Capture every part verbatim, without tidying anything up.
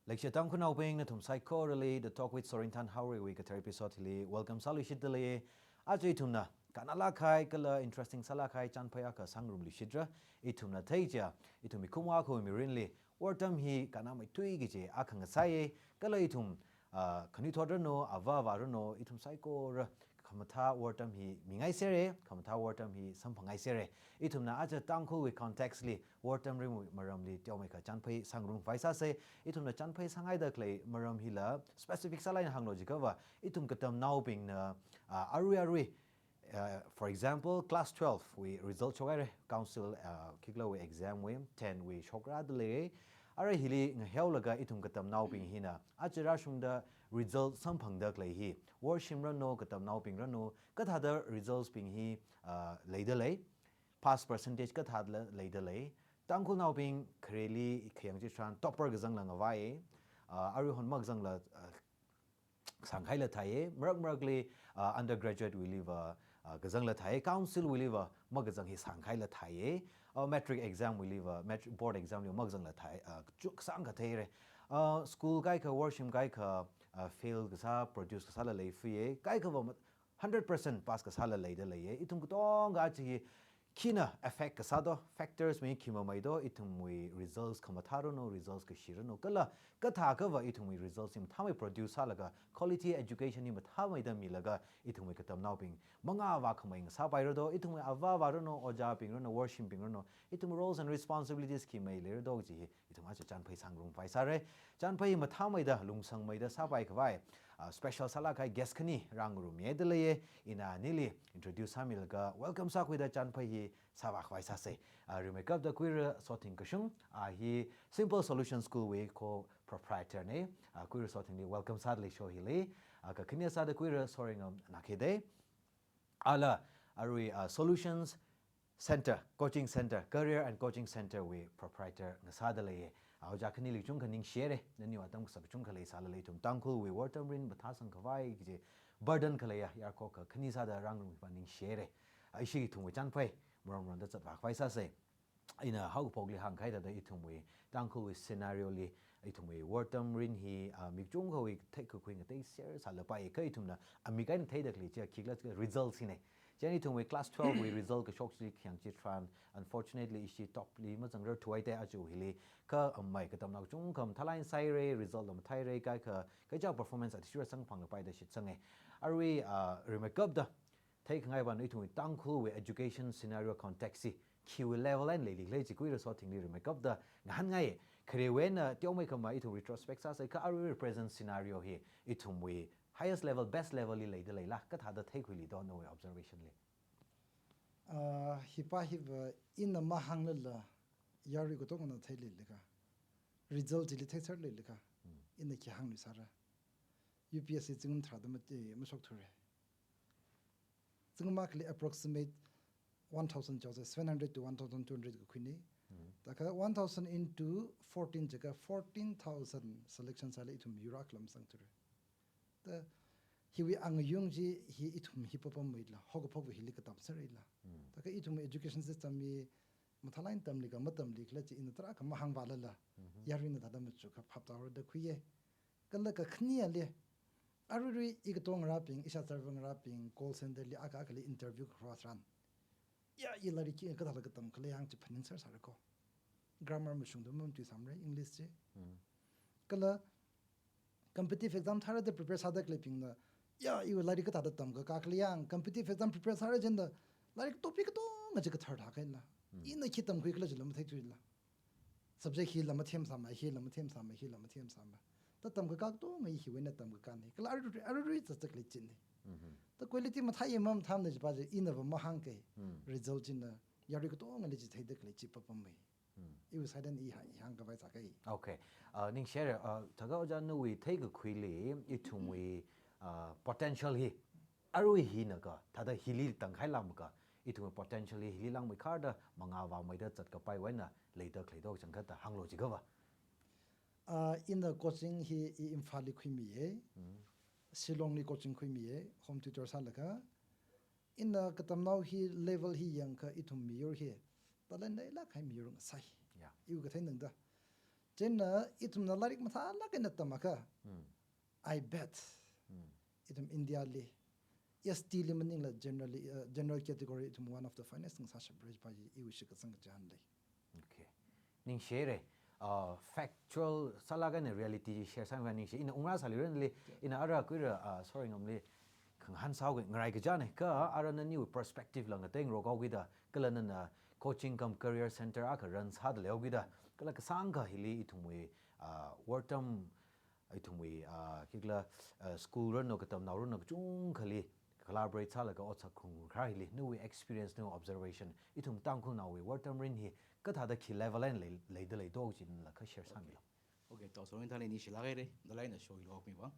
Leikashi Tangkhulnaobing, nathum saikorali The Talk with Sorinthan Haorei wui kathar episode hili welcome sāluishitdalei. Aja ithumna kannalāk kahai kala interesting sālāk kahai chānphai akha sāngarumluishitra. Ithumna theichā, ithum mikumowui mirinli wortam hi kannāmeithui kaji akha ngasāya, kala ithum, ah, khanuithot ranu, avā avā ranu, ithum saikora khamathā wortam hi mingaisera, khamathā wortam hi samphanghaisera. Ithumna aja Tangkhulwui context li wortam ringwui maramli teomeikha chānphai sāngarum khavai sāsa. Ithumna chānphai sāngaida khalei maram hila specific sālāk eina hānglu jiakhava, ithum katamnaobingna, ah, arui arui, uh, for example, class twelve wui result shokhaira, council, uh, khikhalawui exam wui, ten wui shokrada lei. Arui hili ngaheolaga ithum katamnaobing hina aja rāshungda result samphangda khalei hi, worshim ranu, katamnaobing ranu, kathāda results bing hi, uh, leidalei, pass percentage kathāda leidalei. Tangkhulnaobing khareli khayang chitharan topper kazangla ngavai, uh, aruihon makazangla, uh, sānghaila thāya, marak marakli, uh, undergraduate wuiliva, uh, kazangla thāya, council wuiliva makazang hi sānghaila thāya, uh, matric exam wuiliva, matri-, board exam liva makazangla thāya, uh, chu kasāngkha theira. Uh, school kaikha, worshim kaikha, uh, fail kasā, produce kasāla leifaya, kaikhava ma-, hundred percent pass kasāla leidaleiya. Ithum katonga aja hi khina affect kasā do, factors mi khimamei do, ithumwui results khamathā ranu, results kashi ranu, kala kathākhava ithumwui results hi mathāmei produce sālaga, quality education hi mathāmeida milaga, ithumwui katamnaobing mangā vākhamei ngasāpaira do, ithumwui avā avā ranu, ojābing ranu, worshimbing ranu, ithum roles and responsibilities khimei leira do kaji hi ithum aja chānphai sāngarum khavai sāra. Chānphai mathāmeida, lungsangmeida sāpai khavai, ah, special sālāk kahai guest khani rāngarummidaleiya, ina anili introduce sāmilaga welcome sākhuida chānphai hi sāvā khavai sāsa. Ah, rimeikapta Kuira Sothing Kashung, a hi Simple Solution School wui co-proprietor na. Ah, Kuira Sothingli welcome sādalei show hili. Ah, kakhane sāda Kuira Soringam Nakhedei. Ala arui, ah, Solutions Center, Coaching Center, Career and Coaching Center wui proprietor ngasādaleiya. Ojā khanili chungkha ningshira, naniwui atam kasak chungkha leisālala ithum Tangkhulwui wortam rin mathāsang khavai kaji burden khaleiya, yarkho kakhane sāda rāngarum khavai ningshira. Ishi ithumwui chānphai maram maramda zatvā khavai sāsa. Ina haokaphokli hāngkahai thāda ithumwui Tangkhulwui scenario li, ithumwui wortam rin hi, ah, mi kachungkhawui theikakhui ngateiser sālapai, kha ithumna amik eina theida khalei chiya khikhala chiya results hina. Chieina ithumwui class twelve wui result kashok chi khayang chitharan, unfortunately, ishi top li mazangrarthuwa thāda aja hili, kha amei katamnao kachungkha mathālāk eina sāhaira, result la mathāhaira, kaikha, kaikha performance athishurda samphanglapai da shitsanga. Arui, ah, rimeikapta theikhangai vāng ithumwui Tangkhulwui education scenario context hi khiwui level eina leilikhala chi Kuira Sothingli rimeikapta ngahānngai. Kharewui eina teomeikha ma ithum retrospect sāsa, kha arui present scenario hi ithumwui highest level, best level li leidaleila, kathāda theikhuili do nawui observation li? Ah, hipa hiva ina mahānglala yarui katongana theileilakha, result chili theiserleilakha, Hmm. ina khi hāngluisāra. U P S C zingkum tharāda mate mashokthura. Zingkum akhali approximate one thousand chaosa, seven hundred to one thousand two hundred kakhuina. Hmm. Thākha one thousand into fourteen jiakha fourteen thousand selection sālala ithum yur akha lam zangthura. Thā hiwui angayung chi hi ithum hi papammeila, haokaphokva hili katam sāreila. Hmm. Thākha ithum education system hi mathālāk eina tamlikha matamlikhala chi ina tarākha mahāngvālala, Mhm. yaruina thāda machukha phaptāhaora da khuiya. Kala kakhaneli, aruirui i katonga ngarābing, ishāzarva ngarābing, call center li akha akhali interview kakharu tharan, ya, i lairik hi kathāda katamkhala hāng chi phaningser sāra ko. Grammar mashungda matuisāmara, English chi. Hmm. Kala competitive exam thāra da prepare sāda khaleibingna, ya, iwui lairik kathāda tamkakā khala, competitive exam prepare sāra chieina lairik topic katonga chi kathar thākahaina. Hmm. Ina khi tamkhuikhala chila matheithuila. Subject hila mathemsāmei, hila mathemsāmei, hila mathemsāmei. Thā tamkakā katonga hiwui eina tamkakāna. Kala aruirui, aruirui zatzak lei china. Mhm. Thā quality mathāya mamathāmana chipa chi inava mahāngkei. Hmm. Result china yarui katongali chitheida khalei chi papammei. Hmm. Iwui side eina i hāng, i hāngkhavai sākei. Okay. Uh, ningshira, uh, thākha ojā nawui theikakhuili ithumwui, uh, potential hi arui hinakha, thāda hili tangkhai lamkha, ithumwui potential hi hili langmeikharda mangā vāmeida zatkapaiwui eina leida khalei do changkhatta hānglu jiakhava. Ah, ina coaching hi i Imphalli khuimiya. Hmm. Shillongli coaching khuimiya, home tutor sālaga. Ina katamnao hi level hi yangkha ithum miyur hi talent leilāk kahai miyur ngasai. Yeah. Iwui kathei nangda. Chieina ithumna lairik mathālāk eina tamakha, I bet ithum India li S T li maningla generally, uh, general category ithum one of the finest ngasāshapra pa iwui shitkasang kachihān lei. Okay. Ningshire, uh, factual sālāk eina reality share sāmiva ningshi. Ina ungra sāli ranli, ina ara kuira, uh, sorry ngamli, khangahān sāhaoki ngarai kachāne, kha ara naniwui perspective la ngateingarok haokida, kala nana coaching cum career center akha run sāda leihaokida, kala kasāngkha hili ithumwui, uh, wortam, ithumwui, ah, khikhala, ah, school run no katamnao run no kachungkhali collaborate sālaga ot sākhangarok hili, nawui experience, nawui observation, ithum Tangkhulnaowui wortam rin hi kathāda khi level eina lei, leida lei do chila kha share sāmilu. Okay, tao sorry thāli nishilāk haire, nalai na show ilok mi bang.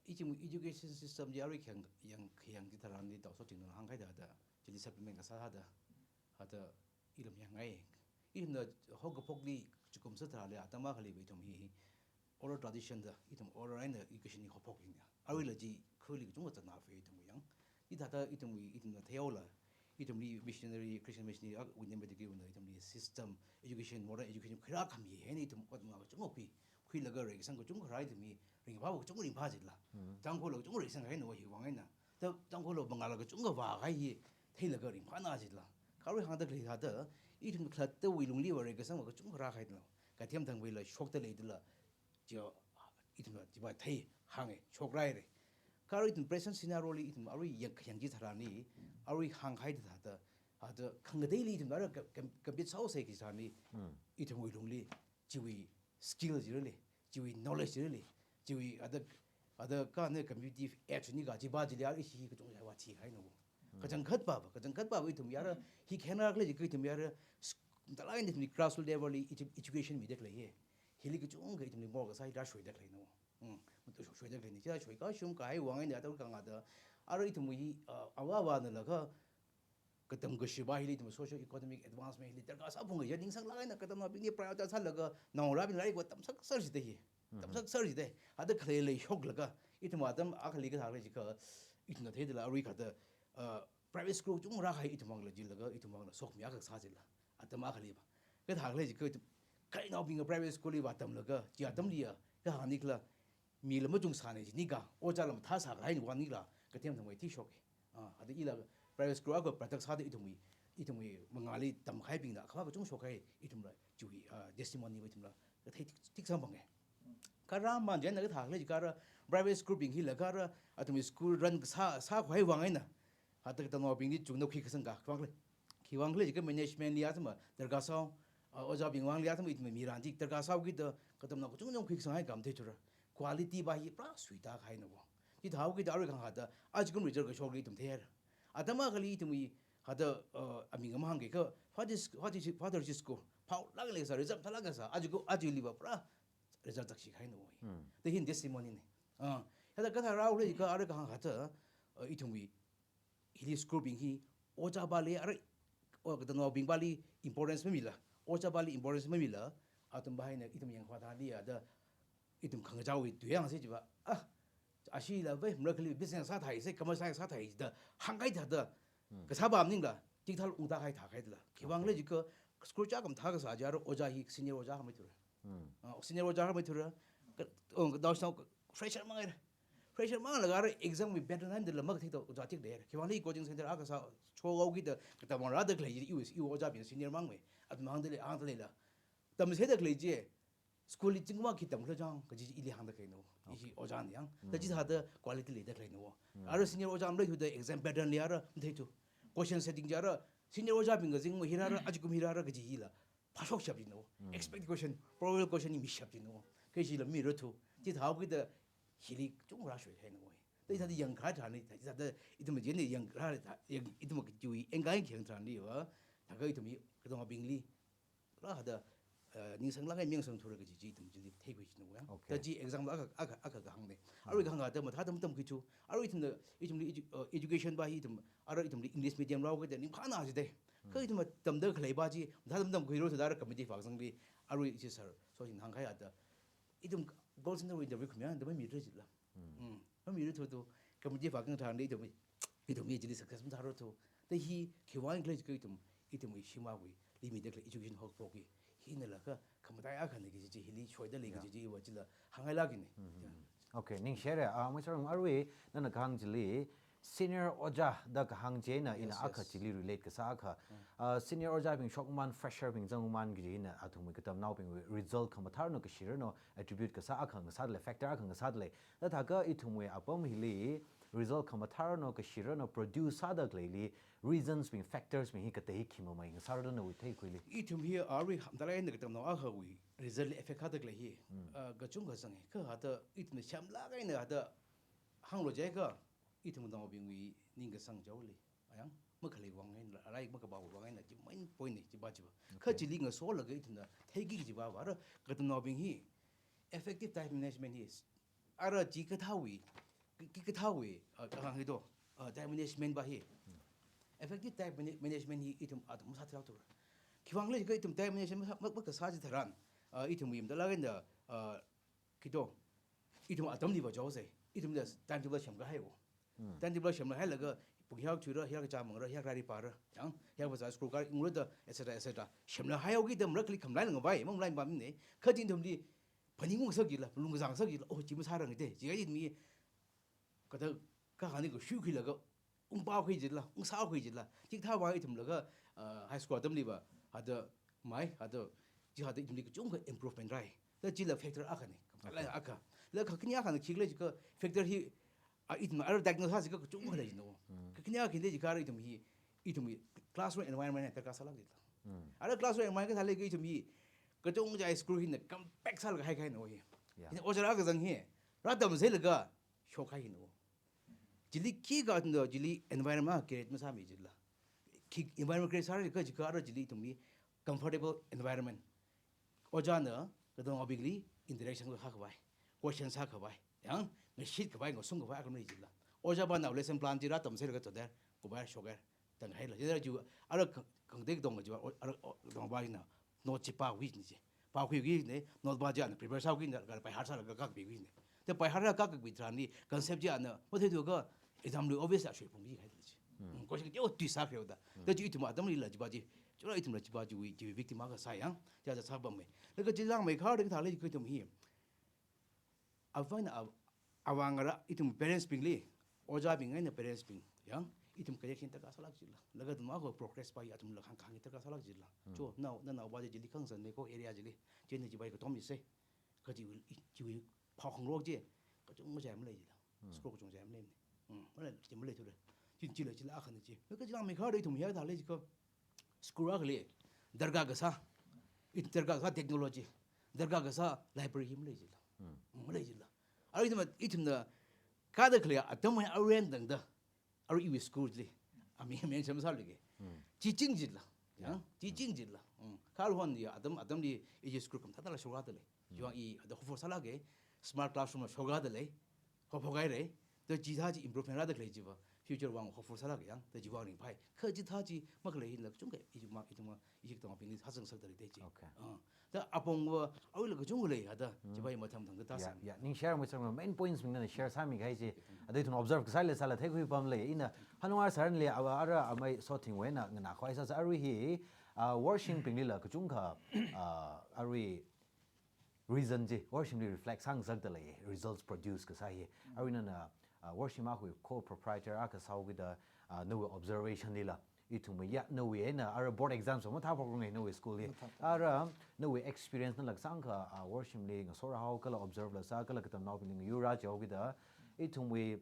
Ithum education system ji arui khayang, yang, khayang chitharanli tao so chingna hāngkahai thāda, chili supplement kasā thāda, thāda ilam yangngai. Ithumna haokaphokli chukum sātharanli atam akhaliva ithum hi oral tradition da, ithum oral eina education hi haophok yin ya. Aruila chi khuili kachungkha zatna fe ithum yang. Hithāda ithum, ithumna theihaola, ithumli missionary, Christian missionary, ah, wui name degi wuna ithumli system, education, modern education, khuirā khami, hina ithum ot ngā kachungkha khui, khuilaga reikasang kachungkha rāi ithum hi, ringphāva kachungkha ringphā jitla. Tangkhulva kachungkha reisang kahai nawui hi vang eina. Ta Tangkhulva mangāla kachungkha vākahai hi, theilaga ringphāna jitla. Kha arui hāngda khalei thāda, ithum khalattawui lungliva reikasangva kachungkha rākahai lo. Kathemthangwuila shokta leidala, chi, ithumna chiva theihānge, shokraire. Kha arui ithum present scenario li ithum arui yang, yang chitharanli, arui hāngkahai thāda, thāda khangateili ithum ara ka, ka, compete sāhaosei kachitharanli, ithumwui lungli, chiwui skill jirale, chiwui knowledge jirale, chiwui ada, ada kane competitive edge ni kajiva chili ara ishi kachungkhava thikahai no. Kachangkhatva, kachangkhatva ithum yara, hi khena khalei chi ithum yara, s-, talai ni ithum grassroots level li edu-, education mida khalei hi. Hili kachungkha ithumli mor kasā hi rāshoida khalei no. Hmm, matu sho-, shoida khalei ni, chila shoikashum kahai vang eina tao kangada, ara ithum hi, ah, avāvana laga, katam kashiva hili ithum socio economic advancement hili darkar sāphunga ya ningsanglāk eina katamnaobingli prioritize sālaga naongarābing lairikva tamsakser jida hi. Tamsakser jida. Ada khalei leishoklaga, ithum atam akhali kathā khalei jiakha, ithumna theidala arui kathā, uh, private school chungrā kahai ithum vangla jilaga, ithum vangla sokmi akha sā jila. Atam akhaliva. Kathā khalei jiakha ithum, khararnaobingva private school liva tamlaga, chi atamliya, kahāng nikhala, mila machungsāne jinika, ojāla mathāsā kahai ni vang nikhala, kathemthangwui thishok. Ah, ada ila private school akha pratak sāda ithumwui, ithumwui mangāli tamkahaibingna, akhava kachungkha shokkahai ithumla, chiwui, ah, testimony va ithumla, kathei thik, thik samphange. Kha rāman chieina kathā khalei jiakha ara, private school bing hila kha ara, athumwui school run sā, sākhavai vang eina. Hithāda katamnaobingli chungna khuikasang ka, khiwui vang khalei, khiwui vang khalei jiakha management li athumva darkar sāhao, ah, ojābing vangli athumva ithumva miran chi darkar sāhaokida, katamnao kachungkha khuikasang hai kam theithura. Quality va hi pura suita kahai no. Chithāhaokida arui khangathā, ajakum result kashokli ithum theira. Atam akhali ithumwui, hithāda, uh, aming amahāng ke kha, Father's, Father's, Father's School, phaolāk leisā, result mathālāk kasā, ajakum, ajaliva pura result zakshi kahai no. Hmm. Te hin testimony ne. Ah, hithāda kathā rāhaokhala jiakha arui khangathā, uh, ithumwui, hili school bing hi, ojāvali, ara, o, katamnaobingvali importance mamila, ojāvali importance mamila, athumva hina ithum yangkhavai thāli ya da, ithum khangachāwui tui yangsa jiva, ah, ashila vai, marakhali business sāthaisa, commerce sāthaisa da, hāngkahai thāda, kasāva maningla, chithāla ungda kahai thākahaila. Khiwui vang khalei jiakha, school chākha mathā kasā jiakha, ojā hi, senior ojā hāngmeithura. Ah, senior ojā hāngmeithura, ka, oh, ka, daosnao, fresher mangaira. Fresher manglaga ara exam wui pattern eina dala makathei tao ojā thik leira. Khiwui vang khalei coaching center akha sā, shohaokida, katamnao rāda khalei chi, iwui, iwui ojābing senior mangmei. Athum hāngda lei, hāngda leila. Tamsāda khalei chi, school li zingkum akha khi tamkhala chang, kaji ili hāngda khalei no. Ishi ojāna yang. Ta chithāda quality leida khalei no. Ara senior ojā maleithuda exam pattern li ara, matheithu. Question setting chi ara, senior ojābing kazing mo hi rāra, ajakum hi rāra, kaji hila phāshokshap jino. Expect question, probable question hi mishap jino. Kha chila miratthu. Chithāhaokida hili chungrā shoikahai no. Ta hithāda yangkharā tharanli, ta hithāda ithum jine yangkharā tha, yang ithum kachiwui engkahai khayang tharanliva, thākha ithum hi katamnaobingli, rāhāda, eh, ningsanglāk eina mingsangthura kaji chi ithum chili theikhui jino yang. Okay. Ta chi example akha, akha, akha kahāngne. Arui khangathā mathāda matamkhuithu. Arui ithumna, ithumli edu-, eh, education va hi ithum, ara ithumli English medium rāhaokida ningphāna jide. Kha ithum tamda khaleiva chi, mathāda matamkhuilu thāda ara committee vākasangli, arui ishi sir, so shin hāngkahai thāda. Ithum call center wui interview khamiyang, da mamirra jila. Hmm. Mamirra thu thu, committee vākasang tharanli ithum, ithum hi chili success masārarthu. Ta hi, khiwui vang khalei jiakha ithum, ithumwui shimānwui, limit da khalei education haophok hi, hinala kha, khamataiya akhana kaji chi hili shoida lei kaji chi iva chila hāngngailākina. Yeah. Okay, ningshire. Ah, Mui Sarung, arui nana kahāng chili senior ojā da kahāng chieina ina Yes, akha yes. chili relate kasā akha. Ah, senior ojābing shokman, fresher bing zangman kaji ina athumwui katamnaobingwui result khamathāranu kashiranu attribute kasā akha ngasāda lei, factor akha ngasāda lei. Da thākha ithumwui apam hili result khamathāranu kashiranu produce sāda khaleili reasons bing, factors bing hi katei hi khi mamai ngasāranu nawui theikhuili? Ithum hi arui mathālāk eina katamnao akhawui result li effect sāda khalei hi, ah, kachungkha zanga. Kha hithāda ithumna semlāk eina hithāda hānglu jiakha, ithumnaobingwui ningkasang jaoli. Ayang, makhalei vang eina, lairik makapāwui vang eina, chi main point na, chiva chiva. Kha Okay. chili ngasolaga ithumna theiki kajiva va, ara katamnaobing hi effective time management hi, ara chikathāwui, ki-, kikathāwui, ah, kahāng hi do, ah, time management va hi. Effective time mana-, management hi ithum atam sāthihaothura. Khiwuivang khala jiakha ithum time management ma-, ma-, makasā chitharan, ah, ithum mathālāk eina, ah, khi do, ithum atamli va jaosei, ithumna timetable semkahaiwo. Hmm. Timetable semkahailaga, pung hiyākha thuira, hiyākha chāmangra, hiyākha lairik pāra, yang, hiyākha bazar school kāra, ungra da, et cetera, et cetera. Semkahaihaokida marakhali khamalaila ngavai, mamalaipamna. Kha chi ithumli phaningung sākila, lungkazang sākila, oh, chi masārangde, chi ithumwui kathā kahāngli kashuikhuilaga, ungpākhui jila, ungsākhui jila. Chikathāva ithumlaga, ah, high school atamli va, hithāda mai, hithāda, chi hithāda ithumli kachungkha improvement rāi. Da chila factor akhana, Okay. akha. La kakhane akhana khi khala jiakha factor hi, ah, ithum ara diagnose sāsi akha kachungkha lei jino. Hmm. Kakhane akhana jiakha ara ithum hi, ithumwui classroom environment hi darkar sālāk jila. Hmm. Ara classroom environment kathā lei kha ithum hi, kachungkha school hina compact sālaga haikahaina hi. Yeah. Hina ojā akha zang hi, rātamsei laga, shokhaina. Chili khikha ithumna chili environment create masāmi jila. Khi environment create sāra kha jiakha ara chili ithumwui comfortable environment. Ojāna katamnaobingli interaction sākhavai, question sākhavai, yang, ngashitkhavai, ngasungkhavai akha maleila jila. Ojāvāna lesson plan chi rātamseilaga todar, khavai shoker, tanghaila. Chithāda chi, ara kang-, kangtei katonga chi, o-, ara, o-, katonga va ina, note chi pākhuina chi. Pākhuina, note va chi ana prepare sākhuina, laga by heart sālaga kakapikhuina. Da by heart kakapitharanli, concept chi ana, matheithuakha, exam li obvious a shuiphungki kahaida chi. Hmm. Hmm, question chi, oh, tui sākhuida. Hmm. Da chi ithum atamlila chiva chi, chila ithumla chiva chiwui, chiwui victim akha sāi yang, chi aja sāpammi. Laga chi langmeikharda kathā lei kha ithum hi. Avāna av-, avāngarā ithum parents bingli, ojābing eina parents bing, yang, ithum connection darkar sālāk jila. Laga atam akha progress va hi athumla khangkhang darkar sālāk jila. Hmm. Cho, nao, nanao va chi chili khangazanna ko area chili, chieina chiva hi katom misei. Kha chiwui, chiwui phao khangarok chi, kachungkha chi maleila jila. Hmm. School kachungkha chi maleimana. Hmm, malei, chi maleithura. Chi, chila, chila akhana chi. Laga chi langmeikharda ithum hithāda lei jiakha, school akhali, darkar kasā, ithum darkar kasā technology, darkar kasā library hi malei jila. Hmm. Malei jila. Ara ithum, ithumna, kathāda khalei atam hi aruirui tangda, ara iwui school li, aming, aming sāmsālāka. Hmm. Chi ching jila. Yeah. Hmm? Chi ching jila. Hmm. Kha aruihon ya, atam, atamli, i school khamathāda la shokrāda lei. Hmm. Chiwui vang i, ada hopeful sālāka, smart classroom la shokrāda lei. Hopeful haira, da chithā chi improvement rāda khalei chiva, future vang hopeful sālāka yang, da chiwui vang ringphai. Kha chithā chi makhalei hina kachungkha, ithumwui, ithumwui, ithum katonga bingli sāzang sāda lei da chi. Okay. Ah, da apong va, aruila kachungkha lei, hithāda, Hmm. chiva hi mathang thang da Yeah, sāsang. Yeah. Ningshire Mui Sarung, main points bing nana share sāmikahai chi. Ada ithum observe kasāli sāla theikhui pamlei, ina, hanung ar saranli, ava ara amei Sothingwui eina nganākhavai sāsa arui hi, ah, worship binglila kachungkha, ah, arui reason chi, worship li reflect sāngasakda lei, results produce kasā hi. Arui nana, ah, worship akhawui co-proprietor akha sāhaokida, ah, nawui observation lila, ithumwui ya, nawui eina, ara board exams va mathāphok rungai nawui school li. Mathāphok. Ara, nawui experience nala kasāngkha, ah, worship li ngasorahao kala observe la sā, kala katamnaobingli ngayurā jihaokida, ithumwui,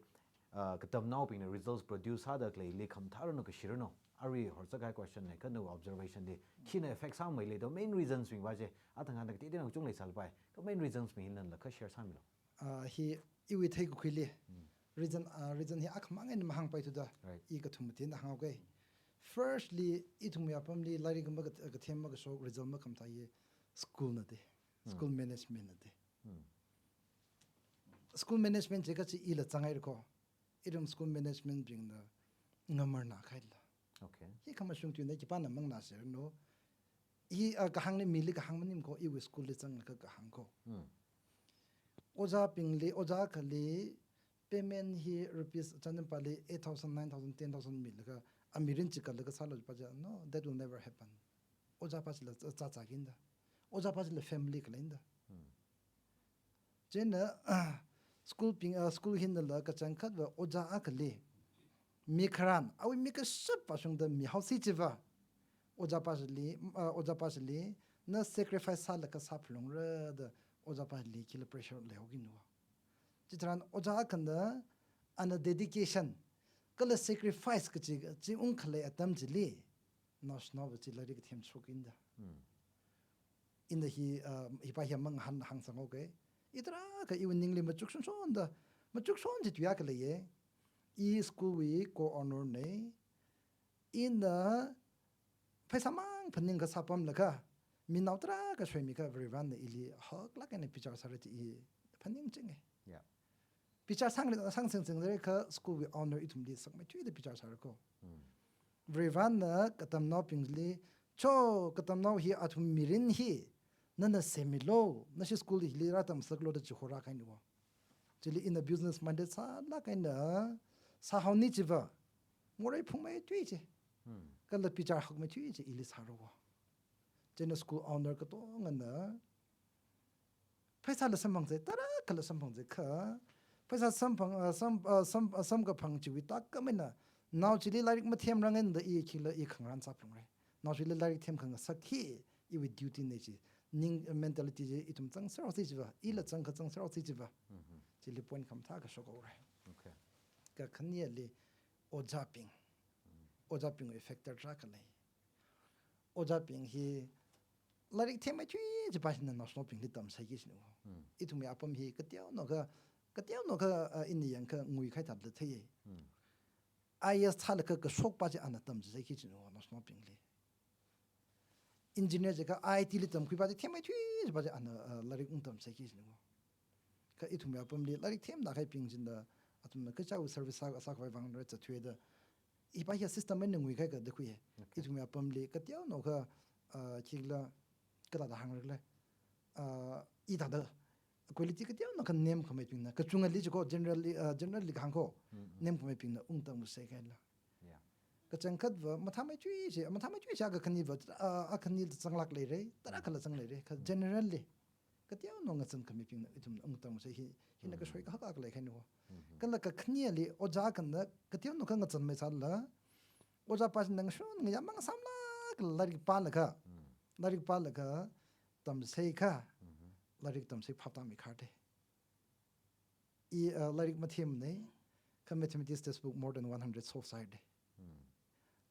ah, katamnaobingna results produce sāda khaleili khamathāranu kashiranu, arui horzak kahai question na, kha nawui observation li, khina effect sāmeilei da main reasons bing va chi, athang athang kateoteona kachungkha leisālapai, kha main reasons bing hi nanala kha share sāmilu. Ah, hi iwui theikakhuili. Hmm. Reason, ah, reason hi akhamang eina mahāngpaithuda, Right. i kathum mathingda hānghaoke. Firstly, ithumwui apamli lairik makat-, kathem makashok, result makhamathā hi school na de. Hmm. School management na de. Hmm. School management jiakha chi ila zanghaira ko. Ithum school management bingna ngamarnākahaila. Okay. Hi khamashung tuina khipāna manganāserranu. Hi, ah, kahāngli mili kahāng maning ko, iwui school li zanglaga kahāng ko. Hmm. Ojābingli, ojā akhali payment hi rupees chanam pali eight thousand, nine thousand, ten thousand milaga, amirin chikatlaga sālu jiva chi, no, that will never happen. Ojā va chila zā, zā, zākinda. Ojā pa chila family khalei da. Chieina school bing, ah, school hinala kachangkhatva ojā akhali mi kharan, awui mi kashap vāshungda mihaosi chiva, ojā pa chili, ah, ojā pa chili na sacrifice sālaga sāphalungra da ojā pa chili khila pressure leihaokina. Chitharan ojā akhana ana dedication kala sacrifice kachi chi ungkhalei atam chili naoshinaova chi lairik themshokina da. Ina hi, ah, hipa hi mang han hāngsanghaoke. I tarākha iwui ningli machukshonshonda, machukshon chi tuiya khaleiye. I school wui co-owner nei. Ina pheisā mang phaningkha sāpamlaga, mi nao tarākha shoimikha Varivarana ili haklāk eina bichar sāra chi i phaningchinge. Yeah. Bichar sāngli, sāngsingsinglei kha school wui owner ithumli sakmeithuida bichar sāra ko. Varivarana katamnaobingli, cho katamnao hi athum mirin hi nana semmilu, nashi school hili rātamsaklu da chihorākahaina. Chili ina business minded sālāk eina sāhaoni chiva, morei phungmeithui chi, kala bichar hakmeithui chi ili sāra. Chieina school owner katongana pheisāla samphangsa, tarākhala samphangsa kha, pheisā samphang, ah, sam, ah, sam, ah, samkaphang chiwui tākam eina, nao chili lairik mathemrang eina da i khila i khangarān sāphalungra. Nao chili lairik themkhangasak hi iwui duty nei chi. Ning, ah, mentality chi ithum zangserhaosi chiva, ila zangkha zangserhaosi chiva. Chili point khamathā kashok haora. Okay. Kakhaneli ojābing. Ojābingwui factor tarākha lei. Ojābing hi lairik themmeithui chipa hina naoshinaobingli tamsai kachina. Ithumwui apam hi kateonaokha, kateonaokha, ah, ina yangkha nguikahai thāda theiye. I A S thālaga kashokpa chi ana tamchisai kachina naoshinaobingli. Engineer jiakha I I T li tamkhuipa chi themmeithui chipa chi ana, ah, lairik ungtamsai kachina. Kha ithumwui apamli lairik themda kahaibing china, athumna kachichāwui service sā, sākhavai vang rāzatthuida, hipa hi system eina nguikahai kha da khuiye. Okay. Ithumwui apamli kateonaokha, ah, khikhala, kathāda hāngra khala, ah, hithāda quality kateonaokha nemkhameibingna, kachungali chi ko, generally, ah, generally kahāng ko, nemkhameibingna ungtamsai kahaila. Yeah. Kachangkhatva mathāmeithui chi, mathāmeithui chi akha khaniva, ah, akhani zanglāk leira, tarākhala zangleira, kha generally kateonao ngazan khameibingna ithumna ungtamsai hi, hina kashoi kahak akha leikahaina. Kala kakhaneli ojā akhana kateonaokha ngazanmei sālala, ojā pa china ngashun ngayā mang sāmlāk lairik pālaga, lairik pālaga tamsai kha, lairik tamsai phaptāmei kharde. I, ah, lairik mathemmanei, kha mathematics textbook more than one hundred solve sāhaide.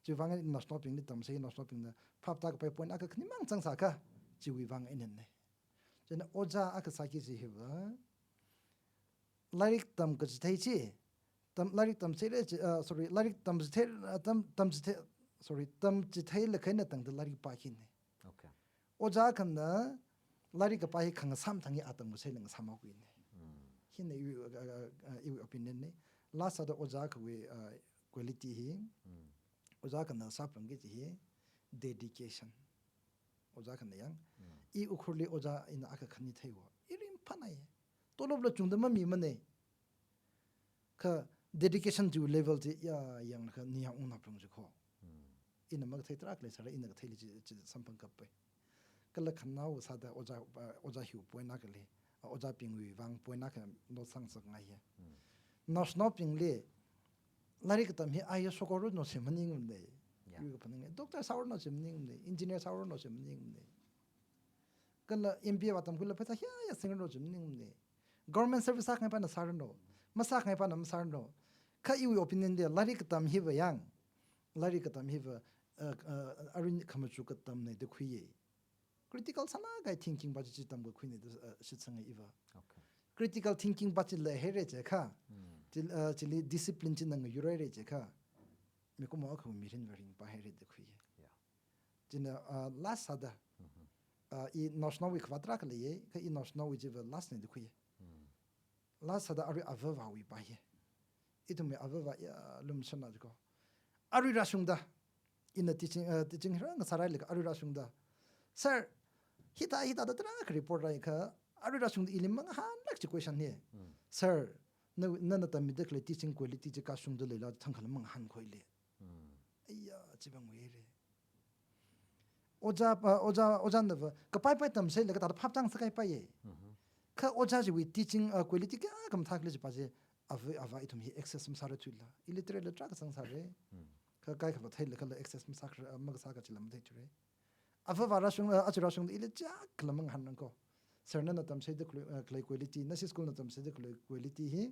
Chiwui vang naoshinaobingli tamsai, naoshinaobingna phaptākapai point akha khani mang zangsākha, chiwui vang einanei. Chieina ojā akha sāki kaji hiva, lairik tamkachithei chi, tam, lairik tamchitheira chi, ah, sorry, lairik tamchithei, ah, tam, tamchithei, sorry, tamchitheilakha eina tangda lairik pākahina. Okay. Ojā akhana lairik kapā hi khangasām thang hi atam ngasailāk ngasām haokahina. Hina iwui, ah, ah, ah, iwui opinion nei. Last sāda ojā akhawui, ah, quality hi, ojā akhana sāphalungki kaji hi dedication. Ojā akhana yang, i Ukhrulli ojā ina akha khani theiya. I ringphānai. Tolopla chungda mamimanei. Kha dedication chiwui level chi ya yangkha ningyāng ungna phalung chi ko. Ina makathei tarākha leisāra, ina katheili chi, chi samphangkapai. Kala khanaowa sāda ojā, ah, ojā hiwui point akha lei. Ah, ojābingwui vang point akha note sāngasakngai ye. Naoshinaobingli lairik katam hi I A S shokhaoranu chi maningmanei. Yeah. Yu kaphaning nei. Doctor sāoranu chi maningmanei. Engineer sāoranu chi maningmanei. Kala M B A vātamkhuila pheisā hiyāyā singranu chi maningmanei. Government service sākhangaipana sāranu. Masākhangaipana masāranu. Kha iwui opinion li lairik katam hiva yang, lairik katam hiva, uh, uh, arui khamachuk katamnei da khuiye. Critical sālāk kahai thinking pa chi chi tamkakhuinei da, uh, shitsanga iva. Okay. Critical thinking pa chi leihaira jiakha, chil-, uh, chili discipline china ngayurhaira jiakha, mikumo akhawui mirinva ringphāhaira da khuiye. Yeah. Chieina, ah, last sāda. Ah, i naoshinaowui khavā tarākha leiye, kha i naoshinaowui chiva last nei da khuiye. Last sāda arui avāvāwui pa ye. Ithumwui avāvā ya lumshana jiko. Arui rāshungda. Ina teaching, ah, teaching hira ngasārailaga arui rāshungda. Sir, hithā, hithāda tarākha report rāikha, arui rāshungda ili mangahānlāk chi question hi. Sir, na, nana tammida khalei teaching quality chi kashungda leila thangkhala mangahānkhuile. Aiya, chiva nguire. Ojā, uh, ojā, ojānava kapaipai tamsālakha thāda phap chang sākaipaiya. Kha ojā chiwui teaching, uh, quality kayākha mathākhala jipa chi, ava, ava ithum hi access masārarthuila. Illiterate la tarākha zangsāra. Kha kaikhala theilakhala access masākha, uh, makasā kachila matheithura. Avāva rāshung, uh, aja rāshungda ili chiyākhala mangahānrangko. Sir nana tamchithei khalei, uh, khalei quality, nashi school na tamchithei khalei quality hi,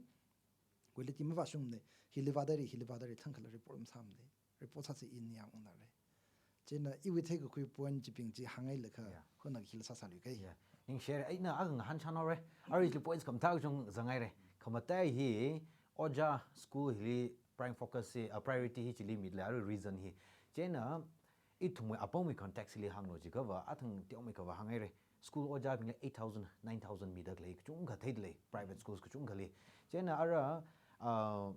quality mavāshungmana, hili vādalei, hili vādalei thangkhala report masāmana. Report sāsa ina yāng ungnara. Chieina iwui theikakhui point chibing chi hāngngailakha, Yeah. hona hila sāsāluikai. Yeah. Ningshire, eina akha ngahān chānhaora. Arui chili points khamathā kachung zangngaira. Khamataiya hi, ojā school hili prime focus hi, uh, priority hi chili midalei, arui reason hi. Chieina, ithumwui apamwui context hili hānglu jiakhava, athang teomeikha vāhāngngaira. School ojābingli eight thousand, nine thousand mida khalei kachungkha theidalei, private schools kachungkhali. Chieina ara, uh,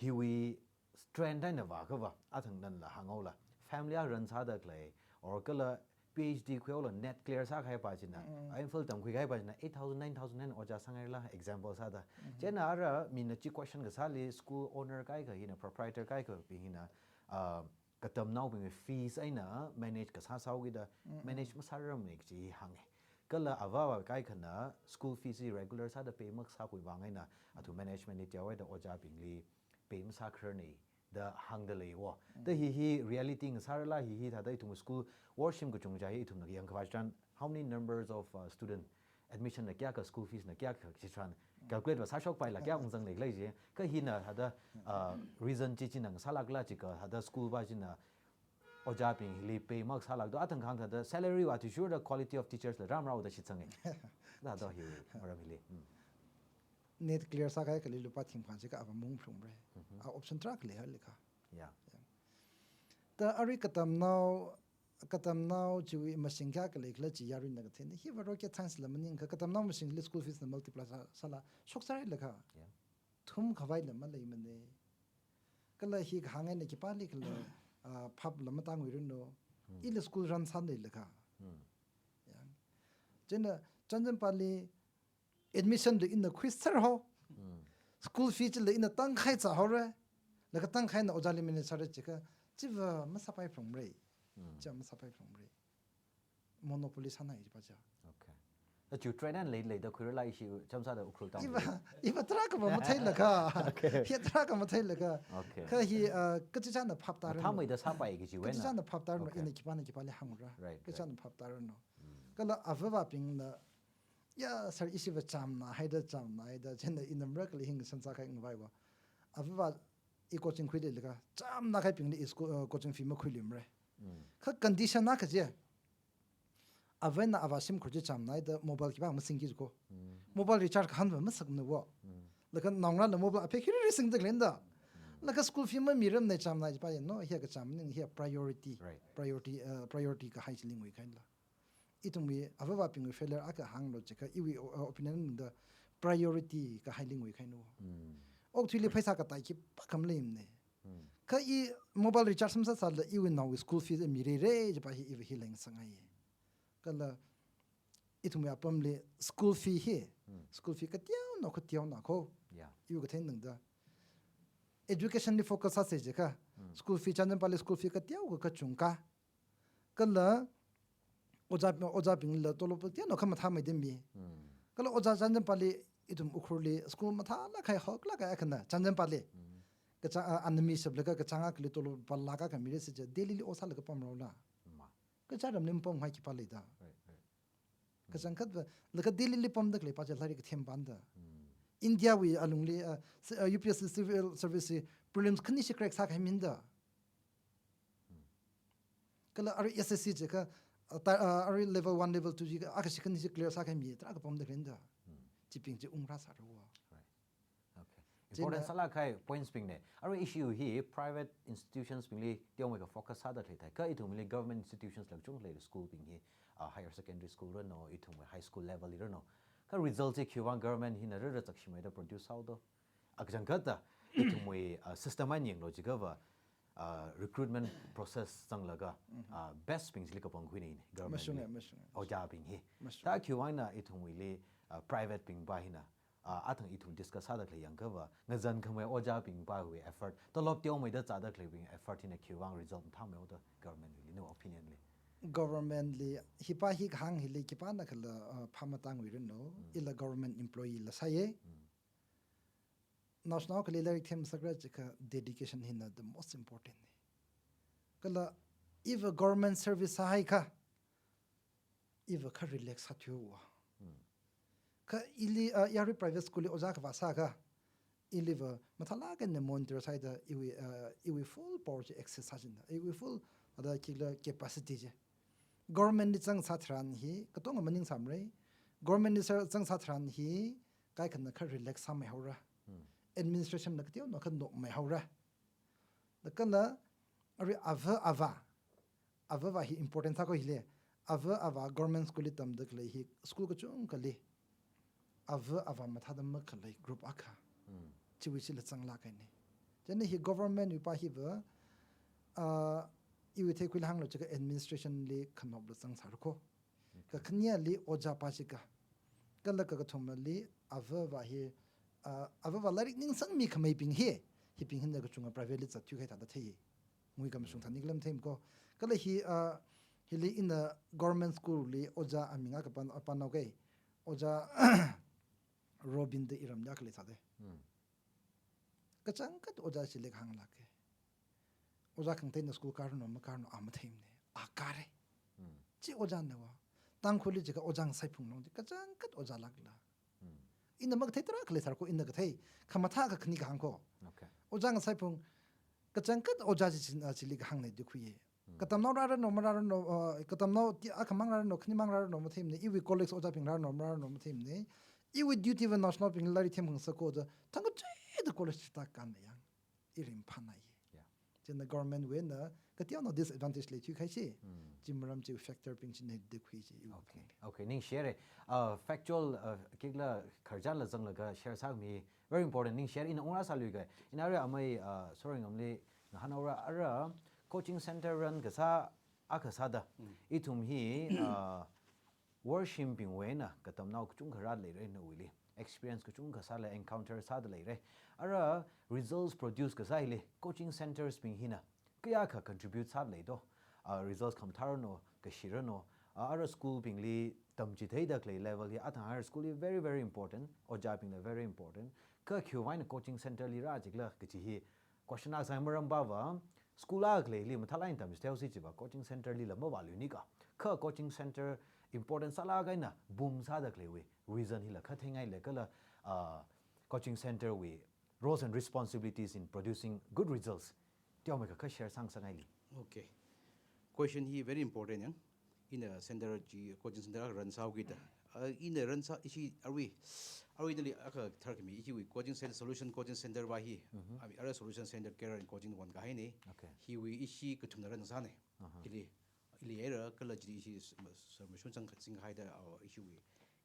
hiwui strength eina vāakhava, athang nala hānghaola. Family a run sāda khalei, or kala P H D khuihaola NET clear sākahaipa china, Mm. IIMphal tamkhuikahaipa china, eight thousand, nine thousand eina ojā sāngaila, example sāda. Chieina ara mina chi question kasāli school owner kaikha hina, proprietor kaikhabing hina, uh, katamnaobingwui fees eina manage kasā sāhaokida, Mm-mm. manage masārarmana kaji hi hānga. Kala avāva kaikhana school fees hi regular sāda pay makasākhui vang eina, athum management li teohaida ojābingli pay masākhararna da hāngdalei wo. Mm. Da hi hi reality ngasārala hi hi thāda ithum school worshim kachungkha hi ithumna yangkhavai chitharan, how many numbers of, uh, student admission na kayākha, school fees na kayākha chitharan, calculate va sāshokpaila kayākha ungzanglei khala ji. Kha hina thāda, uh, reason chi china ngasālakhala jiakha thāda school va china ojābing hili pay makasālakdo, athang kahāng thāda salary va athishurda quality of teachers la ramrao da shitsanga. Thāda hi maram hili. Mm. NET clear sākahai kali lupā thingphang jiakha ava maungphalungra. Mhm. A option tarākha leihailikha. Yeah. Yeah. Da arui katamnao, katamnao chiwui mashing kayākha leikhala chi yaruina katheina. Hiva rocket science la maningakha katamnao mashingli school fees na multiply sā, sāla shoksārailakha. Yeah. Thumkhavaila maleimana. Kala hi kahāng eina khipālikhala, ah, phapla matānguiranu. Hmm. Ila school run sāndailakha. Hmm. Ya. Chieina Chānjampali admission da ina khuisārhao. Hmm. School fee chila ina tangkhai zāhaora. Laga tangkhaina ojāli manage sāra jiakha, chiva masāpaiphalungra. Hmm. Chiva masāpaiphalungra. Monopoly sānai jipa cha. Okay. Achu training lei, leida khuirala ishi chamsāda Ukhrul town. Iva, iva tarākha va matheilakha. Okay. Hi tarākha matheilakha. Okay. Kha hi, uh, kachichāna phaptāranu. Mathāmeida sāpai kajiwui eina. Kachichāna phaptāranu, Okay. ina khipāna khipāli hāngra. Right, right. Kachichāna phaptāranu. Mm. Kala avāvabingna, ya, sir, ishiva chamnahaida, chamnahaida, chieina inamra kali hing san sākahai ngavaiva. Avāva i coaching khuileilakha, chamnakahaibingli i school, uh, coaching fee makhuiluimara. Mm. Kha condition akha chi. Avāna avā shimkhur chi chamnahaida mobile khipā masingki jiko. Mm. Mobile recharge kahānva masakna wo. Mm. Laga naongarāla mobile aphek hiri singda khaleinda. Mm. Laga school fee mamiramna chamnai jipa ya, no, hiya kacham maning, hiya priority. Right. Priority, uh, priority kahai chi lingui kahaila. Ithumwui avāvabingwui failure akha hānglu jiakha, iwui, uh, opinion da priority kahai lingui kahaina wo. Mm. Okathuili pheisā katai khipākha maleimana. Hmm. Kha i mobile recharge masāsāla iwui naowui school fees mirara jipa hi iva hi leng sāngai. Kala ithumwui apamli school fee hi, Hmm. school fee kateonao, kateonao ko. Yeah. Iwui kathei ningda. Education li focus sāsa jiakha, Hmm. school fee Chānjampali school fee kateokha kachungkha. Kala ojā, ojābingla tolop kateonao khamathāmeida mi. Hmm. Kala ojā Chānjampali ithum Ukhrulli school mathālāk kahai, hoklāk kahai akhana Chānjampali. Hmm. Kachāng, ah, anami shaplaga kachāng akhali tolop pālāk kahai mira sija Delhili ot sālaga pamraola. Ma. Kachāng ramli mapamngai khipā leida. Right, right. Kachangkhatva, laga Delhili pamda khaleipa cha lairik kathempanda. Hmm. Indiawui alungli, ah, s-, ah, U P S C civil service prelims khanishi crack sākahai minda. Hmm. Kala arui S S C jiakha, ah, ta-, ah, arui level one, level two jiakha, akhashi khanishi clear sākahai mi tarākha pamda khaleina. Hmm. Chibing chi ungrāsāra wo. Right. Okay. Chieina important sālāk kahai points bingna. Arui issue hi private institutions bingli teomeikha focus sāda khaleithai. Kha ithumli government institutions la kachungkha lei, school bing hi, ah, higher secondary school rano, ithumwui high school level li rano. Kha result chi khiwuivang government hina rara chakshimeida produce sāhaodo. Akachangkhatta, ithumwui, ah, system eina yanglu jiakhava, ah, recruitment process zanglaga, Mhm. ah, best bing chili kapangkhuina government Mashunga, li. Mashunga. Ojābing hi. Mashunga. Thā khiwuivangna ithumwuili, ah, private bingpa hina, ah, athang ithum discuss sāda khalei yangkhava, ngazankhamei ojābingpawui effort, tolop teomeida zāda khaleibing effort hina khiwuivang result mathāmeihaoda government wuili, nawui opinion li. Government li hipa hi kahāng hili khipānakhala, uh, phāmatangwui ranu, ila government employee la sāya. Naoshinao akhali lairik themsakra jiakha dedication hina the most important ni. Kala iva government service sāhaiakha, iva kha relax sāthuiwa. Kha ili, uh, yarui private school li ojā kavā sāakha, iliva mathālāk eina monitor sāhaida iwui, uh, iwui full power chi access sāchina. Iwui full, ada khikhala capacity chi. Government li zangsā tharan hi, katonga maningsāmara. Government li sā-, zangsā tharan hi, kaikhana kha relax sāmeihaora. Administration na kateonao kha nopmeihaora. Da kala, arui ava avā. Ava avā hi important sāko hili. Ava avā government school li tamda khalei hi school kachungkhali ava avā mathāda makhalei group akha. Chiwui chila zanglāk kahaina. Chieina hi government wui pa hiva, ah, iwui theikhuila hānglu jiakha administration li khanopla zangsāra ko. Kakhaneali ojā pa jiakha. Kala kakathumali ava avā hi, ah, ava avā lairik ningsangmi khameibing hi, hibing hina kachunga private li zatthui kahai thāda thei. Ngui kamashung thāni khala matheimana ko. Kala hi, ah, hili ina government school li ojā aming akha pan-, panao kai. Ojā Robin da iramli akha leisāda. Kachangkhat ojā chili kahāng lāka. Ojā khangateina school kāranu, makāranu, a matheimana. A kāra. Chi ojāna va. Tangkhulli jiakha ojā ngasaiphung long, kachangkhat ojā lākla. Ina makathei tarākha leisāra ko, ina kathei. Khamathā kakhane kahāng ko. Okay. Ojā ngasaiphung, kachangkhat ojā chi, chi, chili kahāngna da khuiya. Katamnao rāranu, marāranu, uh, katamnao ti akhamang rāranu, khanimang rāranu matheimana, iwui college ojābing rāranu, marāranu matheimana, iwui duty va naoshinaobing lairik themkhangasak ko da, thangkachida college chi tākāna yang, i ringphāna ye. Yeah. Chieina government wui eina, kateonao disadvantage leithui kahai chi, chi maram chi factor bing china da khui chi, iwui Okay. Okay, ningshire. Uh, factual, uh, khikhala khararchanla zanglaga share sāmi, very important, ningshire, ina ungrāsāluika. Ina arui amei, uh, Sorangamli ngahānhaora, ara coaching center run kasā akha sāda. Ithum hi, uh, Worshim bingwui eina katamnao kachungkha rāda leira nawuili. Experience kachungkha sāla encounter sāda leira. Ara results produce kasā hili coaching centers bing hina kayākha contribute sāda lei do. Ah, results khamathā ranu, kashi ranu. Ah, ara school bingli tamchitheida khalei level hi athang higher school li very, very important. Ojābingla very important. Kha khiwuivang eina coaching center li rā jikhala kaji hi question akha sāi, maram pava, school akha khaleili mathālāk eina tamchitheihaosi jiva, coaching center lila mavāluini ka. Kha coaching center important sālāk eina boom sāda khaleiwui reason hila kha theingailei kala, ah, coaching center wui roles and responsibilities in producing good results. Teomeikha kha share sāngasakngaili. Okay. Question hi very important yang. Ina center chi, coaching center akha run sāhaokida. Ah, ina run sā, ishi arui, arui dali akha tharkhami, ishiwui coaching center, solution coaching center va hi. Mhm. Ami ara solution center career and coaching wan kahaina. Okay. Hiwui ishi kathumna run sāna. Aha. Hili, hili era kala chili ishi s-, ma-, s-, mashun chang khat singhaida, ah, ishiwui